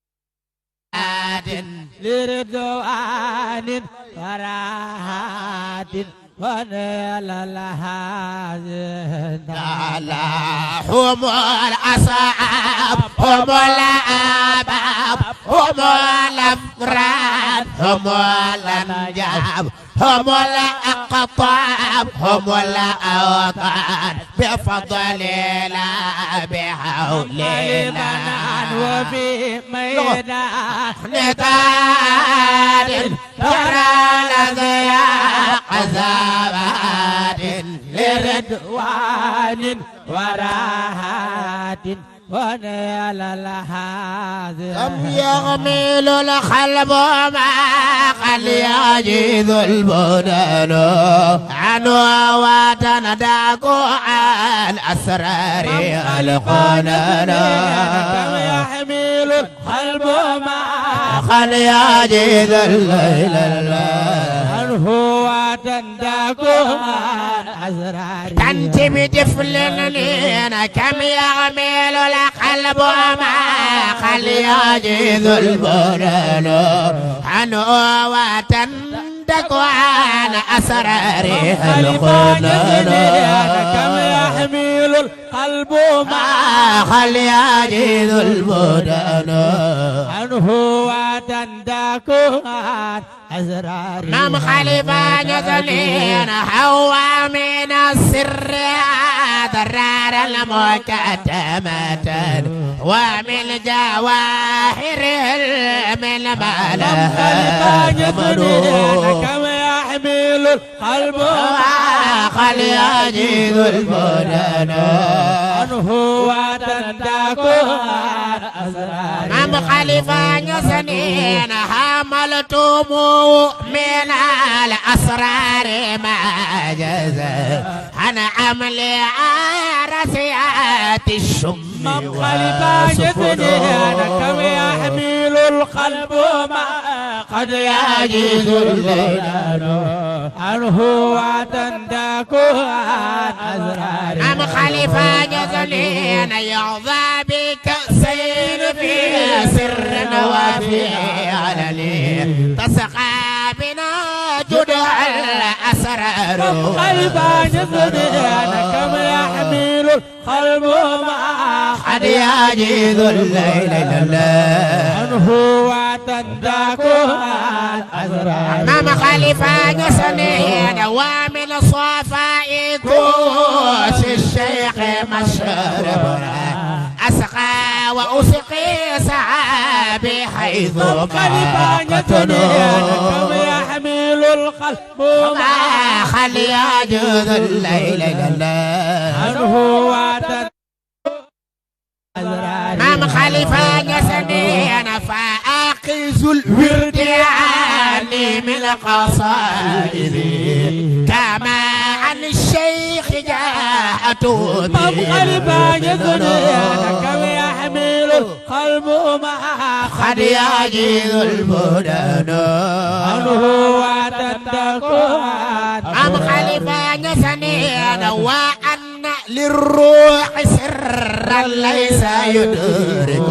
لردوان فرات ونيل الحازن لا هم الأصحاب هم الأباب هم الأفراد هم الأنجاب هم الأقطاب هم الأوطان بفضل لا بحولنا وفي ميدان نتاد ترى الأذياق عذابات لردوان وراحات ونيل الحازن كم يغمل القلب ما قد يجيذ البدن عنه وتنداك عن أسرار القنن كم يحمل القلب ما قد يجيذ الليل عنه وتنداك عن أسرار تنتمي طفلين كم يغمل القلب ما قد يجيذ البدن عنه وتندك عن أسرار القنن كم يحمل القلب ما قد يجيذ البدن عنه وتنداك عن أسرار مام خليفة جزلين هو من السر ضرار المكتمة ومن جواهر من مام خليفة جزلين كم يحمل القلب خل يجيذ البدن عنه وتنداك عن أسرار مام خليفة جزلين حملتم من الأسرار ما جزى عن عمل عرسيات الشم مام خليفة جزلين كم يحمل القلب ما قد يجيز الليل عنه وتنداك عن أسرار مام خليفة جزلين يعظى بكأسين في سر وفي علني تسقى بنا جدع الأسرار مام خليفة جزلين كم يحمل القلب ما قد يجيذ الليل عنه وتنداك عن أسرار مام خليفة جسنين ومن صفاء كوس الشيخ مشربنا أسقى وأسقي سحابي حيث مام خليفة جسنين كم يحمل القلب ما خلي يجوز الليل عنه وتنداك مام خليفة جسنين فأقز الورد عني من قصائد كما عن الشيخ جاءته مام خليفة جسنين كم يحمل القلب ما قد يجيد البدن عنه وتتكون أم خليفة نسنين وأن للروح سرا ليس يدرك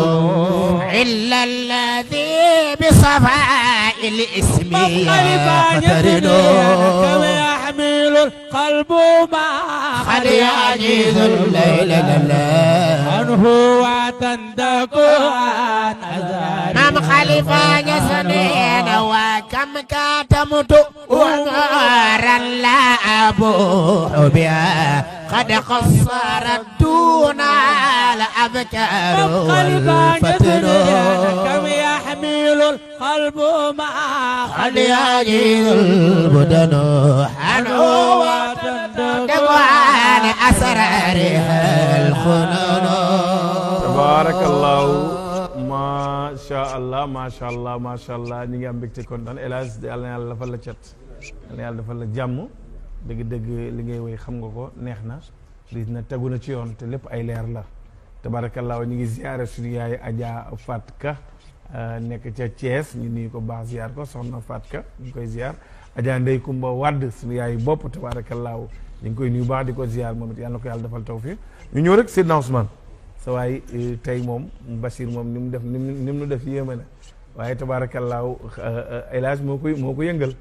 إلا الذي بصفاء الاسم يقترن كما يحمل القلب ما قد يجيد الليل عنه وتتكون أم خليفة نسنين وكم كاتمت ونورا لا أبوح بها قد قصرت دون الأبكار والفتن كم يحمل القلب ما قد يجيد البدن عنه وتندقان أسرارها الخنون tabarakallahu macha allah macha allah macha allah ñi ngi am mbégte kontaan El Hadj yàlla na yàlla defal la cat yàlla na yàlla defal la jàmm dëgg-dëgg li ngay woy xam nga ko neex na li na tegu na ci yoon te lépp ay leer la tabarakallahu ñu ngi ziare suñu yaay Adja Fatka nekk ca Thiès ñu nuyu ko baax ziar ko soxna Fatka ñu ngi koy ziar Adja Ndey Kumba Wadd suñu yaay bopp tabarakallahu ñu ngi koy nuyu baax di ko ziar moom it yàlla na ko yàlla defal tawfiq ñu ñëw rek Seydina Ousmane sa waay tey moom Bachir moom ni mu def ni mu def yéeme na waaye tabaarakallaahu El Hadj moo ko yëngal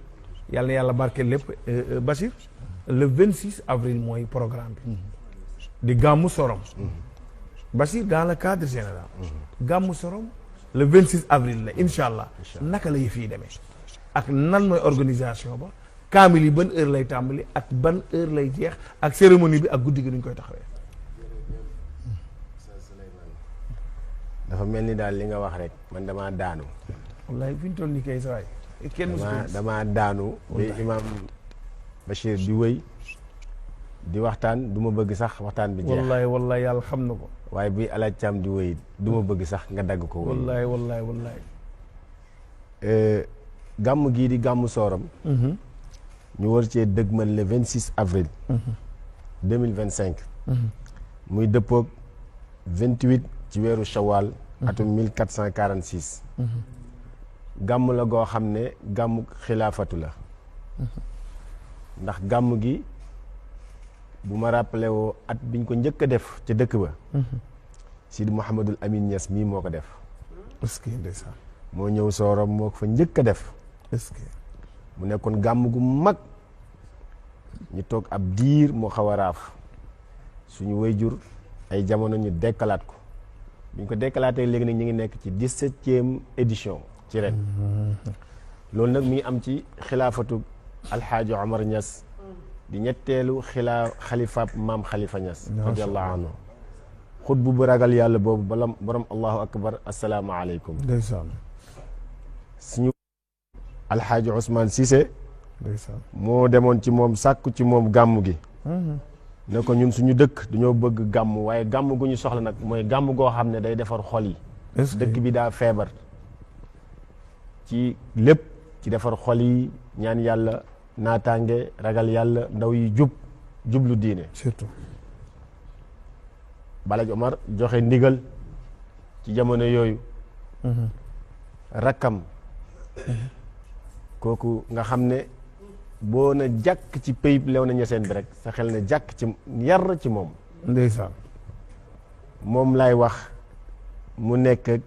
yàlla na yàlla barke lépp Bachir le 26 avril mooy programme bi di gàmmu Sorom Bachir dans le cadre général gàmmu Sorom le 26 avril la incha allah naka la yëf yi demee ak nan mooy organisation ba kaamil yi ban heure lay tàmbali ak ban heure lay jeex ak cérémonie bi ak guddi gi nuñ koy taxawee. dafa mel ni daal li nga wax rek man damaa daanu. wallaay fi ñu toll nii kay sa waay kenn damaa daanu. bi imam Bachir di wëy di waxtaan du ma bëgg sax waxtaan bi jeex. wallaay yàlla xam na ko. waaye bi Alaaji Caam di wëy du ma bëgg sax nga dagg ko. wallaay. gàmm gii di gàmmu Sooram. ñu war cee dëgmal le 26 avril. 2025. muy dëppoog 28. ci weeru Shawwal atum 1446 gàmm la goo xam ne gàmmu xilaafatu la ndax gàmm gi bu ma rappelé woo at biñ ko njëkk a def ca dëkk ba Sidi Mouhamadul Amin Niass mii moo ko def est-ce que ndeysaan moo ñëw Soorom moo ko fa njëkk a def est-ce que mu nekkoon gàmm gu mag ñu toog ab diir mu xaw a raaf suñu wayjur ay jamono ñu dekkalaat ko bi ñu ko décalaatee léegi nag ñu ngi nekk ci 17e édition ci ren loolu nag mi ngi am ci xilaafatu alxaaji Omar Niass di ñetteelu xalifaab maam Khalifa Niass radiallahu anhu xutbu bu ragal yàlla boobu bala borom allahu akbar asalaamaaleykum ndeysaan suñu alxaaji Ousmane Cissé ndeysaan moo demoon ci moom sàkku ci moom gàmm gi ne ko ñun suñu dëkk dañoo bëgg gàmm waaye gàmm gu ñu soxla nag mooy gàmm goo xam ne day defar xol yi dëkk bi daa feebar ci lépp ci defar xol yi ñaan yàlla naataange ragal yàlla ndaw yi jublu diine surtout Balaaj Omar joxe ndigal ci jamono yooyu rakkam kooku nga xam ne boo na jàkk ci payib lew na ñeseen bi rek sa xel ne jàkk ci yar ci moom ndeysaan moom laay wax mu nekk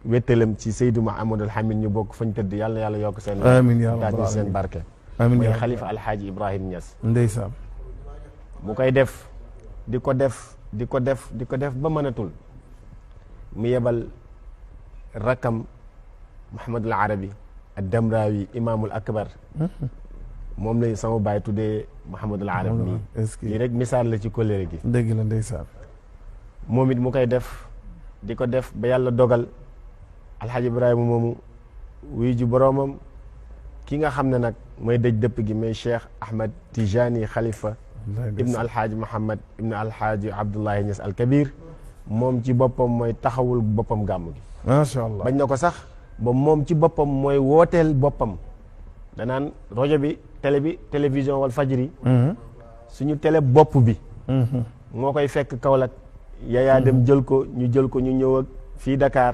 wéttalam ci Seydou Mahamadul Hamid ñu bokk fañ tëdd yàlla na yàlla yokk seen amiin yaa taaj rabbal seen barke amiin mooy yaa xalifa alxaaji Ibrahim Niass ndeysaan mu koy def di ko def ba mënatul mu yebal rakam Muhammadul Arabi ad-Damrawi imaamul akbar moom lay sama baay tuddee Muhammadul Arabi nii lii rek misaal la ci kóllëre gi dëgg la ndeysaan moom it mu koy def di ko def ba yàlla dogal alxaaji Ibrahima moomu wuy ji boroomam ki nga xam ne nag mooy dëj dëpp gi may Cheikh Ahmad Tijani Khalifa ibnu alxaaji Muhammad ibnu alxaaji Abdullahi Niass al Kabir moom ci boppam mooy taxawul boppam gàmm gi macha allah bañ na ko sax ba moom ci boppam mooy wooteel boppam danaan rajo bi télé bi télévision wal fajri suñu télé bopp bi moo koy fekk Kaolack yayaa dem jël ko ñu ñëw ak fii Dakar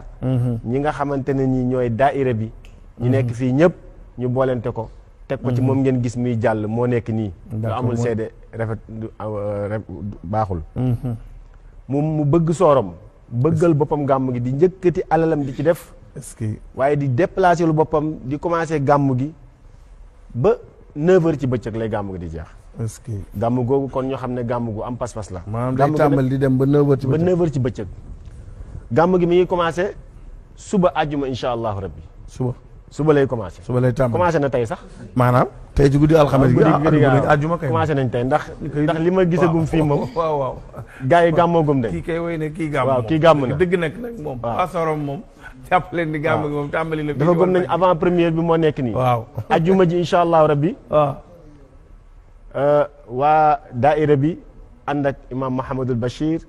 ñi nga xamante ne ñi ñooy daaira bi ñu nekk fii ñëpp ñu boolente ko teg ko ci moom ngeen gis muy jàll moo nekk nii lu amul seede rafet baaxul mu bëgg soorom bëggal boppam gàmm gi di njëkkati alalam di ci def est-ce que waaye di déplacer lu boppam di commencer gàmm gi ba 9h ci bëccëg lay gàmm gi di jeex est-ce que gàmm googu kon ñoo xam ne gàmm gu am pas-pas la maanaam day tàmbali di dem ba 9h ci ba 9h ci bëccëg gàmm gi mi ngi commencé suba àjjuma insha allahu rabbi suba lay commencé suba lay tàmbali commencé na tey sax maanaam tey ci guddi alxames gi àjjuma kay commencé nañ tey ndax li ma gisagum fii moom waaw gars yi gàmmoogum de kii kay woy ne kii gàmm waaw kii gàmm na dëgg nag moom asorom moom jàpp leen di gàmm gi moom tàmbali na dafa gëm nañ avant première bi moo nekk nii waaw àjjuma ji insha allahu rabbi waaw waa daaira bi ànd ak imam Mouhamadul Bachir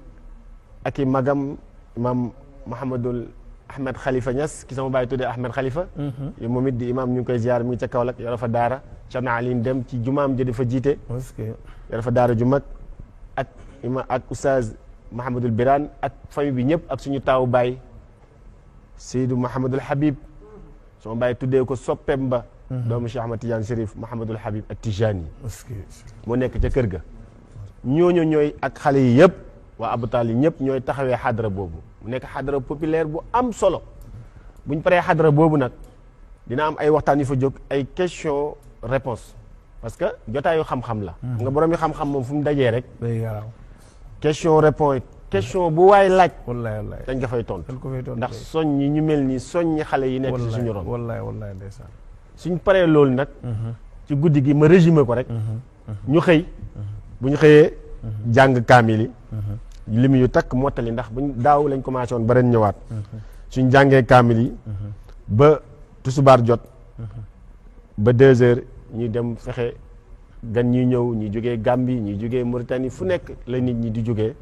ak i magam imam Mouhamadul Ahmed Khalifa Niass ki sama baay tuddee Ahmed Khalifa yo moom it di imam ñu ngi koy ziar mi ngi ca Kaolack yore fa daara Cerno Aline dem ci jumaam jëdi fa jiite yore fa daara ju mag ak imam ak oustaz Mouhamadul Birane ak famille bi ñëpp ak suñu taawu baay Seydou Mouhamadul Habib sama baay tuddee ko soppeem ba doomu Cheikh Ahmad Tidiane Chérif Mouhamadul Habib ak Tijani moo nekk ca kër ga ñooñu ñooy ak xale yi yëpp waa abutal yi ñëpp ñooy taxawee xadra boobu mu nekk xadra populaire bu am solo buñ paree xadra boobu nag dina am ay waxtaan yu fa jóg ay question réponse parce que jotaayu xam-xam la nga borom yi xam-xam moom fu mu dajee rek question réponse question bu waay laaj wallaay dañ nga fay tontu ndax soññi ñu mel ni soññi xale yi nekk ci suñu ron wallaay ndeysaan suñ paree loolu nag ci guddi gi ma résumé ko rek ñu xëy bu ñu xëyee jàng kaamil yi lim yu takk mottali ndax buñ daaw lañ commencé woon ba ren ñëwaat suñ jàngee kaamil yi ba tusubaar jot ba 2h ñu dem fexe gan ñi ñëw ñi jógee Gambie ñi jógee Mauritanie fu nekk la nit ñi di jógee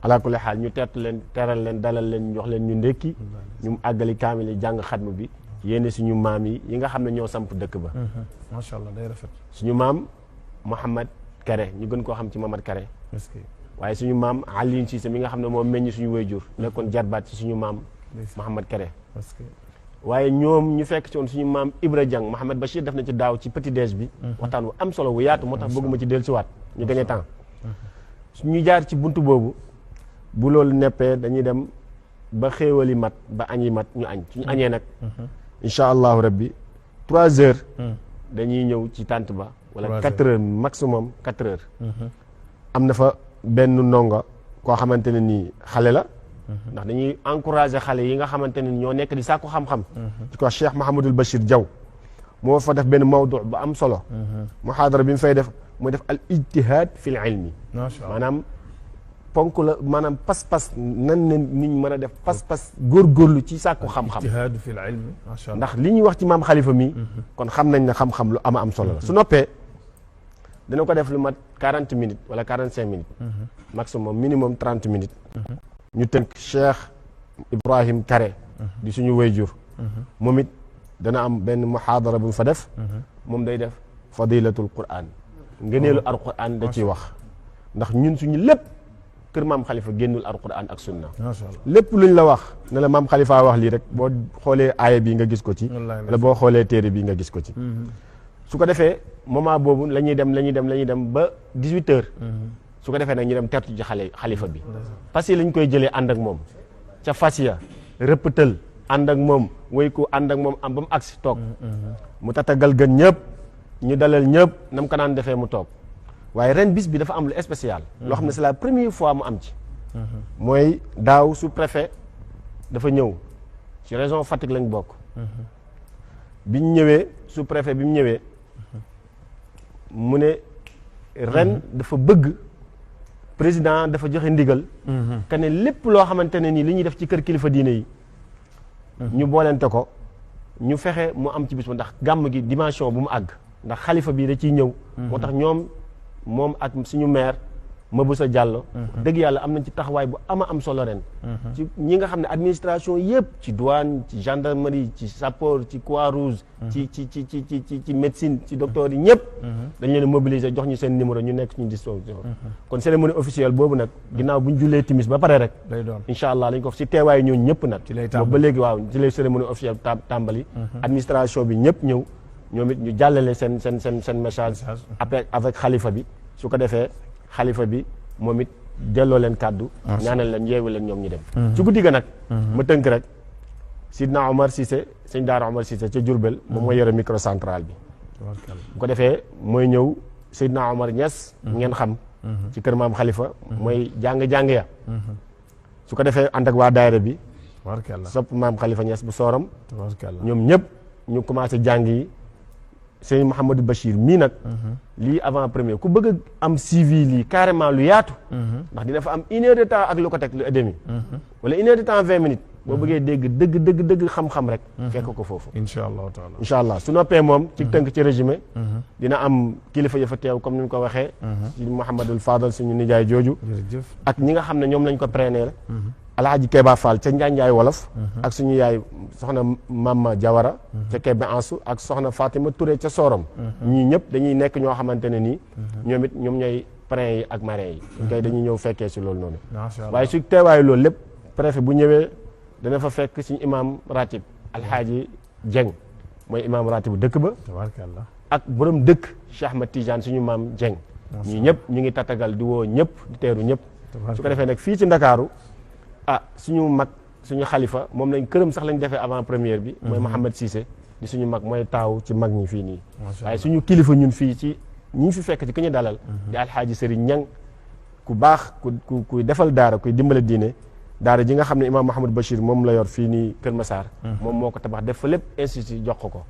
ala kulli xaal ñu teertu leen teral leen dalal leen jox leen ñu ndékki ñu àggali kaamil yi jàng xatmu bi yéene suñu maam yi nga xam ne ñoo samp dëkk ba macha allah day rafet suñu maam Mouhamad Kare ñu gën koo xam ci Mamad Kare waaye suñu maam Alioune Cissé mi nga xam ne moom meññ suñu wayjur nekkoon jarbaat ci suñu maam Mouhamad Kare waaye ñoom ñu fekk ci woon suñu maam Ibra Diang Mouhamad Bachir def na ci daaw ci petit déj bi waxtaan wu am solo wu yaatu moo tax bëgguma ci dellusiwaat ñu gagné temps ñu jaar ci buntu boobu bu loolu neppee dañuy dem ba xéewali mat ba añi mat ñu añ suñu añee nag incha allahu rabbi 3h dañuy ñëw ci tànt ba wala 4h maximum 4h am na fa benn ndongo koo xamante ne nii xale la ndax dañuy encouragé xale yi nga xamante ne ñoo nekk di sàkku xam-xam ci ko Cheikh Mahamadul Bachir Diaw moo fa def benn mawdu bu am solo muhaadara bi mu fay def mooy def al ijtihaad fil ilmi maanaam ponk la maanaam pas-pas nan ne nit ñi mën a def pas-pas góorgóorlu ci sàkku xam-xam ijtihaad fil ilmi macha allah ndax li ñuy wax ci maam Khalifa mi kon xam nañ ne xam-xam lu ama am solo la su noppee dina ko def lu mat 40 minutes wala 45 minutes maximum minimum 30 minutes ñu tënk Cheikh Ibrahim Kare di suñu wayjur moom it dana am benn muhaadara bu mu fa def moom day def fadilatul Qur'an ngëneelu al Qur'an da ciy wax ndax ñun suñu lépp kër maam Khalifa génnul al Qur'an ak sunna lépp luñ la wax ne la maam Khalifa wax lii rek boo xoolee aaya bi nga gis ko ci wala boo xoolee téere bi nga gis ko ci su ko defee moment boobu la ñuy dem ba 18h su ko defee nag ñu dem tertu ci xalifa bi fas yi lañ koy jëlee ànd ak moom ca fas ya rëpptal ànd ak moom wéy ko ànd ak moom am ba mu agsi toog mu tatagal gën ñëpp ñu dalal ñëpp nam ko naan defee mu toog waaye ren bis bi dafa am lu spécial loo xam ne c'est la première fois mu am ci mooy daaw sous-préfet dafa ñëw ci région Fatick lañ bokk biñ ñëwee sous-préfet bi mu ñëwee mu ne ren dafa bëgg président dafa joxe ndigal que ne lépp loo xamante ne nii li ñuy def ci kër kilifa diine yi ñu boolente ko ñu fexe mu am ci bis ba ndax gàmm gi dimension bu mu àgg ndax xalifa bi da ciy ñëw moo tax moom ak suñu maire Maboussa Diallo dëgg yàlla am nañ ci taxawaay bu am solo ren ci ñi nga xam ne administration yëpp ci douane ci gendarmerie ci sapeur ci Croix-Rouge ci médecine ci docteur yi ñëpp dañ leen mobiliser jox ñu seen numéro ñu nekk suñu disposition kon cérémonie officielle boobu nag ginnaaw bu ñu jullee timis ba pare rek incha allah lañ ko si teewaayu ñooñu ñëpp nag ba léegi waaw ci lay cérémonie officielle tàmbali administration bi ñëpp ñëw ñoom it ñu jàllale seen message après avec xalifa bi su ko defee xalifa bi moom it delloo leen kàddu ñaanal leen yeewu leen ñoom ñu dem ci guddi ga nag ma tënk rek Sidna Omar Cissé sëñ Daara Omar Cissé ca Diourbel moom mooy yore microcentral bi bu ko defee mooy ñëw Sidna Omar Niass ngeen xam ci kër maam xalifa mooy jàng ya su ko defee ànd ak waa daayira bi sopp maam xalifa Niass bu sooram ñoom ñëpp ñu commencé jàng yi sëñ Mouhamadou Bachir mii nag lii avant premier ku bëgg a am suivi lii carrément lu yaatu ndax dina fa am 1 heure de temps ak lu ko teg lu demi wala 1 heure de temps 20 minutes boo bëggee dégg dëgg xam-xam rek fekk ko foofu incha allahu taala incha allah su noppee moom ci tënk ci résumé dina am kilifa ya fa teew comme ni ñu ko waxee ci Mouhamadul Fadal suñu nijaay jooju ak ñi nga xam ne ñoom lañ ko prénéer Alhaji Keba Fall ca Njaanjaay Wolof ak suñu yaay soxna Mama Jawara ca Kebe Ansu ak soxna Fatima Touré ca Sorom ñii ñëpp dañuy nekk ñoo xamante ne nii ñoom it ñoom ñooy parrain yi ak marraine yi kay dañuy ñëw fekkee si loolu noonu waaye su teewaayu loolu lépp préfet bu ñëwee dana fa fekk suñu imam ratib Alhaji Dieng mooy imam ratib bu dëkk ba ak borom dëkk Cheikh Ahmad Tidiane suñu maam Dieng ñii ñëpp ñu ngi tatagal di woo ñëpp di teeru ñëpp su ko defee nag fii ci Ndakaaru suñu mag suñu xalifa moom lañ këram sax lañ defee avant première bi mooy Mouhamed Cissé di suñu mag mooy taaw ci mag ñi fii nii waaye suñu kilifa ñun fii ci ñi fi fekk ci ki ñu dalal di Alhaaji Serigne Ñang ku baax kuy defal daara kuy dimbale diine daara ji nga xam ne Imam Mouhamed Bachir moom la yor fii nii Kër Massar moom moo ko tabax def fa lépp institut jox ko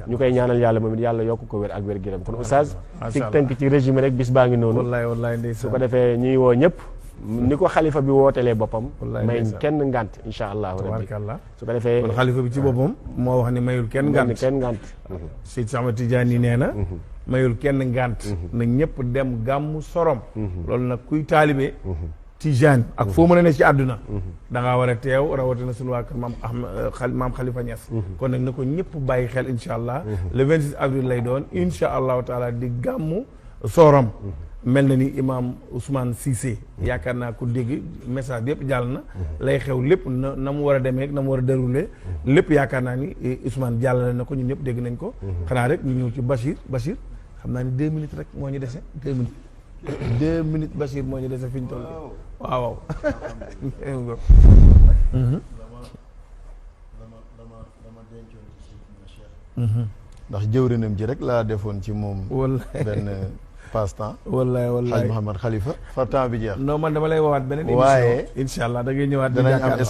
ñu koy ñaanal yàlla moom it yàlla yokk ko wér ak wér giram kon oustaz ci tënk ci régime rek bis baa ngi noonu su ko defee ñuy woo ñëpp ni ko xalifa bi wootelee boppam may kenn ngant incha allahu rabbi su ko defee kon xalifa bi ci boppam moo wax ne mayul kenn ngant Seydi Ahmad Tidiane nee na mayul kenn ngant na ñëpp dem gàmmu Sorom loolu nag kuy taalibe Tijaan ak foo mën a ne ci àdduna da ngaa war a teew rawatina suñu waa kër maam Khalifa Niass kon nag na ko ñëpp bàyyi xel incha allah le 26 avril lay doon incha allahu taala di gàmmu Sorom mel na ni imam Ousmane Cissé yaakaar naa ku dégg message bi yëpp jàll na lay xew lépp na mu war a demee na mu war a déroulé lépp yaakaar naa ni Ousmane jàllale na ko ñun ñëpp dégg nañ ko xanaa rek ñu ñëw ci Bachir xam naa ni 2 minutes rek moo ñu dese 2 minutes Bachir moo ñu dese fi ñu toll waaw ndax jëwrinam ji rek laa defoon ci moom benn passe-temps wallaay Hadj Mouhamed Khalifa fa temps bi jeex non man dama lay woowaat beneen émission waaye incha allah da ngay ñëwaat danañ am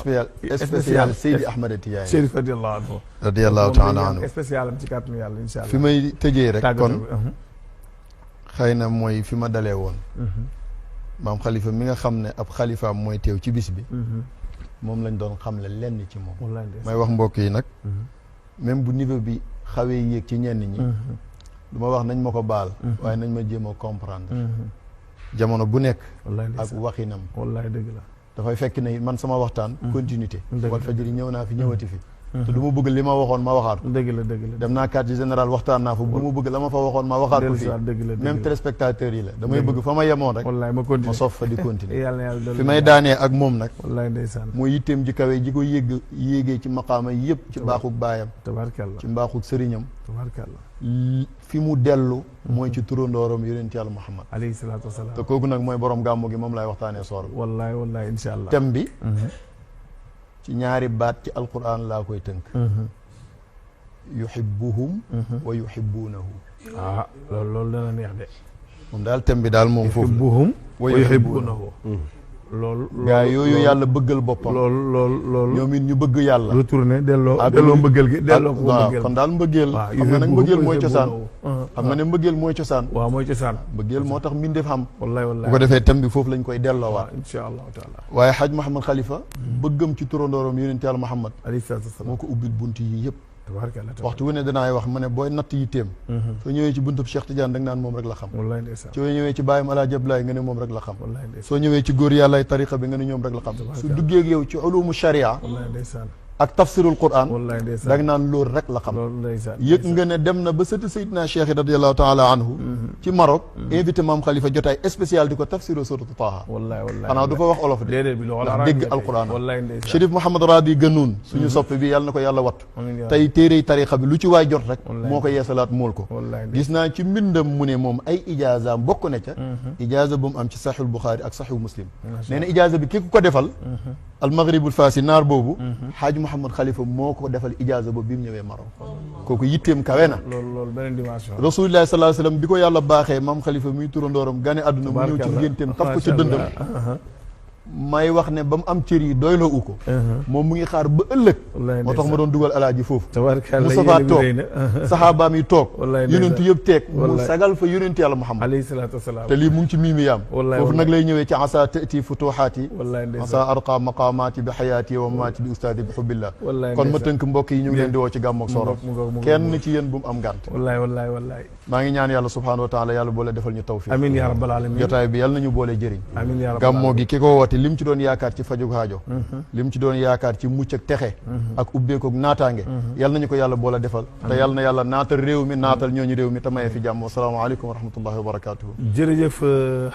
spécial Seydi Ahmed Tidiane Chérif radiyallahu taala anhu spécial am ci kàttanu yàlla incha allah fi may tëjee rek kon xëy na mooy fi ma dalee woon maam Khalifa mi nga xam ne ab xalifaam mooy teew ci bis bi moom lañ doon xam le lenn ci moom may wax mbokk yi nag même bu niveau bi xawee yéeg ci ñenn ñi du ma wax nañ ma ko baal waaye nañ ma jéem a comprendre jamono bu nekk ak waxinam wallaay dëgg la dafay fekk ne man sama waxtaan continuité Walfadjri ñëw naa fi ñëwati fi te du ma bëgg li ma waxoon ma waxaat ko dëgg la dem naa quartier général waxtaan naa fa bu ma bëgg la ma fa waxoon ma waxaat ko fii même téléspectateurs yi la damay bëgg fa ma yemoon rek ma sof fa di continuer fi may daanee ak moom nag mooy yitteem ji kawe ji ko yéegee ci maqaama yëpp ci mbaaxuk baayam ci mbaaxuk sëriñam fi mu dellu mooy ci turandooram yonent Yàlla Muhammad alayhi salaatu wasalaam te kooku nag mooy borom gàmmu gi moom lay waxtaanee soor wallaay insha allah thème bi ci ñaari baat ci alquran laa koy tënk yuhibbuhum wa yuhibbuunahu loolu dana neex de moom daal thème bi daal moom foofu yuhibbuhum wa yuhibbuunahu loolu gaa yooyu yàlla bëggal boppam loolu ñoom it ñu bëgg yàlla retourné delloo mbëggeel gi delloo ko mbëggeel kon daal mbëggeel xam nga nag mbëggeel mooy cosaan xam nga ne mbëggeel mooy cosaan waaw mooy cosaan mbëggeel moo tax mbindeef xam wallaay bu ko defee thème bi foofu lañ koy delloowaat insha allahu taala waaye Hadj Mouhamed Khalifa bëggam ci turandoorom yonent Yàlla Muhammad alayhi salaatu wasalaam moo ko ubbil bunt yi yëpp tabaarkalla waxtu wu ne danaay wax ma ne booy natt yitteem soo ñëwee ci buntub Cheikh Tidiane da nga naan moom rek la xam wallaay ndeysaan soo ñëwee ci bàyyam Alaaji Ablaay nga ne moom rek la xam wallaay ndeysaan soo ñëwee ci góor yàllaay tariqa bi nga ne ñoom rek la xam su duggee ak yow ci ulumu sharia wallaay ndeysaan ak tafsirul quran wallaay ndeysaan da nga naan loolu rek la xam loolu ndeysaan yëg nga ne dem na ba sëti Seydina Cheikh radiallahu taala anhu ci Maroc invité maam Khalifa jotaay spécial di ko tafsiro suratu Taha wallaay wallaay xanaa du fa wax olof de déedéet bi loolu ndax dégg alquran wallaay ndeysaan Chérif Mouhamad Rabi Gënnuun suñu soppe bi yàlla na ko yàlla wattu tey téerey tariqa bi lu ci waay jot rek moo ko yeesalaat mool ko gis naa ci mbindam mu ne moom ay ijaazaam bokk na ca ijaaza bu mu am ci Sahihul Bukhari ak Sahihul Muslim nee na ijaaza bi ki ko defal al maghribul faasi naar boobu Haaj Mouhamad Khalifa moo ko defal ijaaza boobu bi mu ñëwee Maroc kooku yitteem kawe na loolu beneen dimension Rasulullah sallallahu alayhi wasallam bi ko yàlla baaxee maam Khalifa muy turandooram gane àdduna mu ñëw ci ngénteem taf ko ci dëndam may wax ne ba mu am cër yi doyloo u ko moom mu ngi xaar ba ëllëg moo tax ma doon dugal alaaji foofu Moustapha toog saxaabaam yi toog yonentu yëpp teeg mu sagal fa yonentu yàlla Muhammad alayhi salaatu wasalaam te lii mu ngi ci miimi yaam foofu nag lay ñëwee ci asa tati futuhaati asa arqa maqamaati bi xayaati wa mamaati bi ustaadi bi xubbillah kon ma tënk mbokk yi ñu ngi leen di woo ci gàmmook Sorop kenn ci yéen bu mu am gànt wallaay maa ngi ñaan yàlla subhanahu wa taala yàlla boole defal ñu tawfiq amiin yaa rabbal alamin jotaay bi yàlla nañu boole jëriñ amiin yaa rabbal gàmmoo gi ki ko woote lim ci doon yaakaar ci fajug haajo lim ci doon yaakaar ci mucc ak texe ak ubbeekook naataange yal nañu ko yàlla boole defal te yal na yàlla naatal réew mi naatal ñooñu réew mi te mayee fi jàmm wasalaamaaleykum wa rahmatullahi wa barakatuhu jërëjëf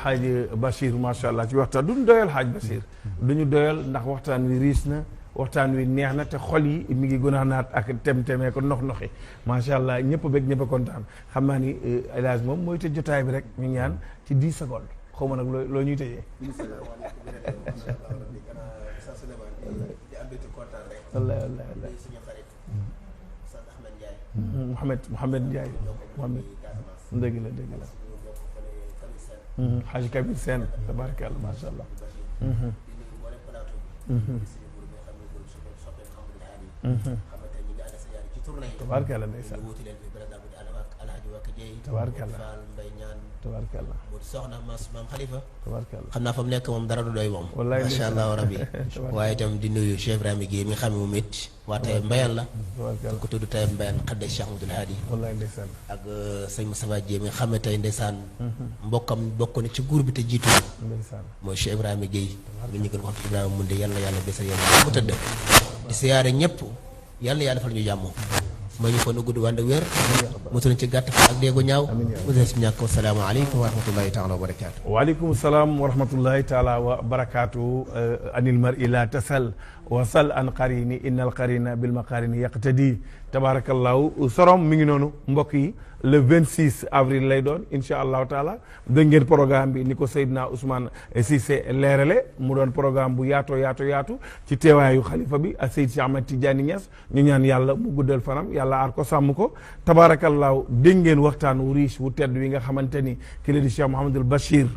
Haaj Bachir macha allah ci waxtaan duñu doyal Haaj Bachir duñu doyal ndax waxtaan wi riis na waxtaan wi neex na te xol yi mi ngi gën a naat ak tem-temee ko nox-noxi macha allah ñëpp bëgg ñëpp a kontaan xam naa ni El Hadj moom mooy tëj jotaay bi rek ñu ñaan ci 10 secondes xaw ma nag loo ñuy tëjee wallaay Mouhamed Ndiaye Mouhamed dëgg la Haji Kabir Sène tabaarkalla macha allah tabaarkalla ndeysaan tabaarkalla soxna maam Khalifa tabaarkalla xam naa fa mu nekk moom dara du doy moom wallaay macha allah rabbi waaye itam di nuyu Cheikh Ibrahima Guèye mi nga xam ne moom it waa Taïb Mbayaan la ko tudd Taïb Mbayaan xadda Cheikh Abdoul Hadi wallaay ndeysaan ak sëñ Moustapha Guèye mi nga xam ne tey ndeysaan mbokkam bokk na ci groupe bi te jiitu ndeysaan mooy Cheikh Ibrahima Guèye mi ñu gën wax Ibrahima Munde yàlla yàlla bésal yàlla mu tëdd di siyaare ñëpp yàlla yàlla defal ñu jàmm ma ñu fa nu gudd wànd wér mosuñ ci gàtt fa ak déegu ñaaw mosuñ ci ñàkk wassalaamu aleykum wa rahmatullahi taala wa barakaatu waaleykum salaam wa rahmatullahi taala wa barakaatu anil mar'i la tasal wa sal an qarini inna al qarina bil maqarini yaqtadi tabarakallahu Sorom mi ngi noonu mbokk yi le 26 avril lay doon incha allahu taala dégg ngeen programme bi ni ko Seydina Ousmane Cissé leerale mu doon programme bu yaatu ci teewaayu xalifa bi ak Seyd Cheikh Ahmed Tidiane Niass ñu ñaan yàlla mu guddal fanam yàlla aar ko sàmm ko tabaarakallaahu dégg ngeen waxtaan wu riche wu tedd wi nga xamante ni ki la di Cheikh Mouhamadul Bachir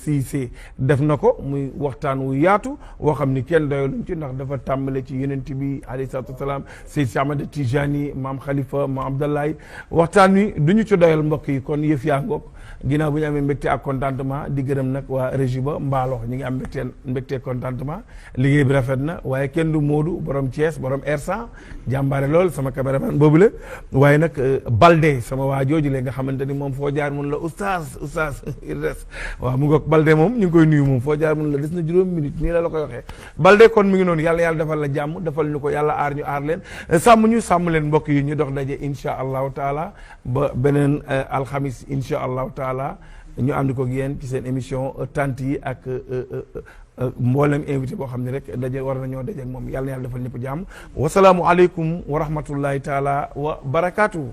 Cissé def na ko muy waxtaan wu yaatu woo xam ni kenn doyaluñ ci ndax dafa tàmbale ci yonent bi alayhi salaatu wasalaam Seyd Cheikh Ahmed Tidiane maam Khalifa maam Abdallahi waxtaan wi duñu ci doyal mbokk yi kon yëf yaa ngoog ginnaaw bu ñu amee mbégte ak contentement di gërëm nag waa régie ba mbaalo ñi ngi am mbégte contentement liggéey bi rafet na waaye kenn du Moodu borom Thiès borom R100 jàmbaare lool sama caméraman boobu la waaye nag Balde sama waa jooju le nga xamante ni moom foo jaar mun la oustaz Idriss waaw mu ngoog Balde moom ñu ngi koy nuyu moom foo jaar mun la des na juróomi minute nii la koy waxee Balde kon mi ngi noonu yàlla defal la jàmm defal ñu ko yàlla aar ñu aar leen sàmm leen mbokk yi ñu dox daje insha allahu taala ba beneen alxamis insha allahu taala ñu ànd ko ak yéen ci seen émission tant yi ak mboolem invité boo xam ne rek daje war nañoo daje ak moom yàlla na yàlla defal ñëpp jàmm wasalaamu aleykum wa rahmatullahi taala wa barakaatu.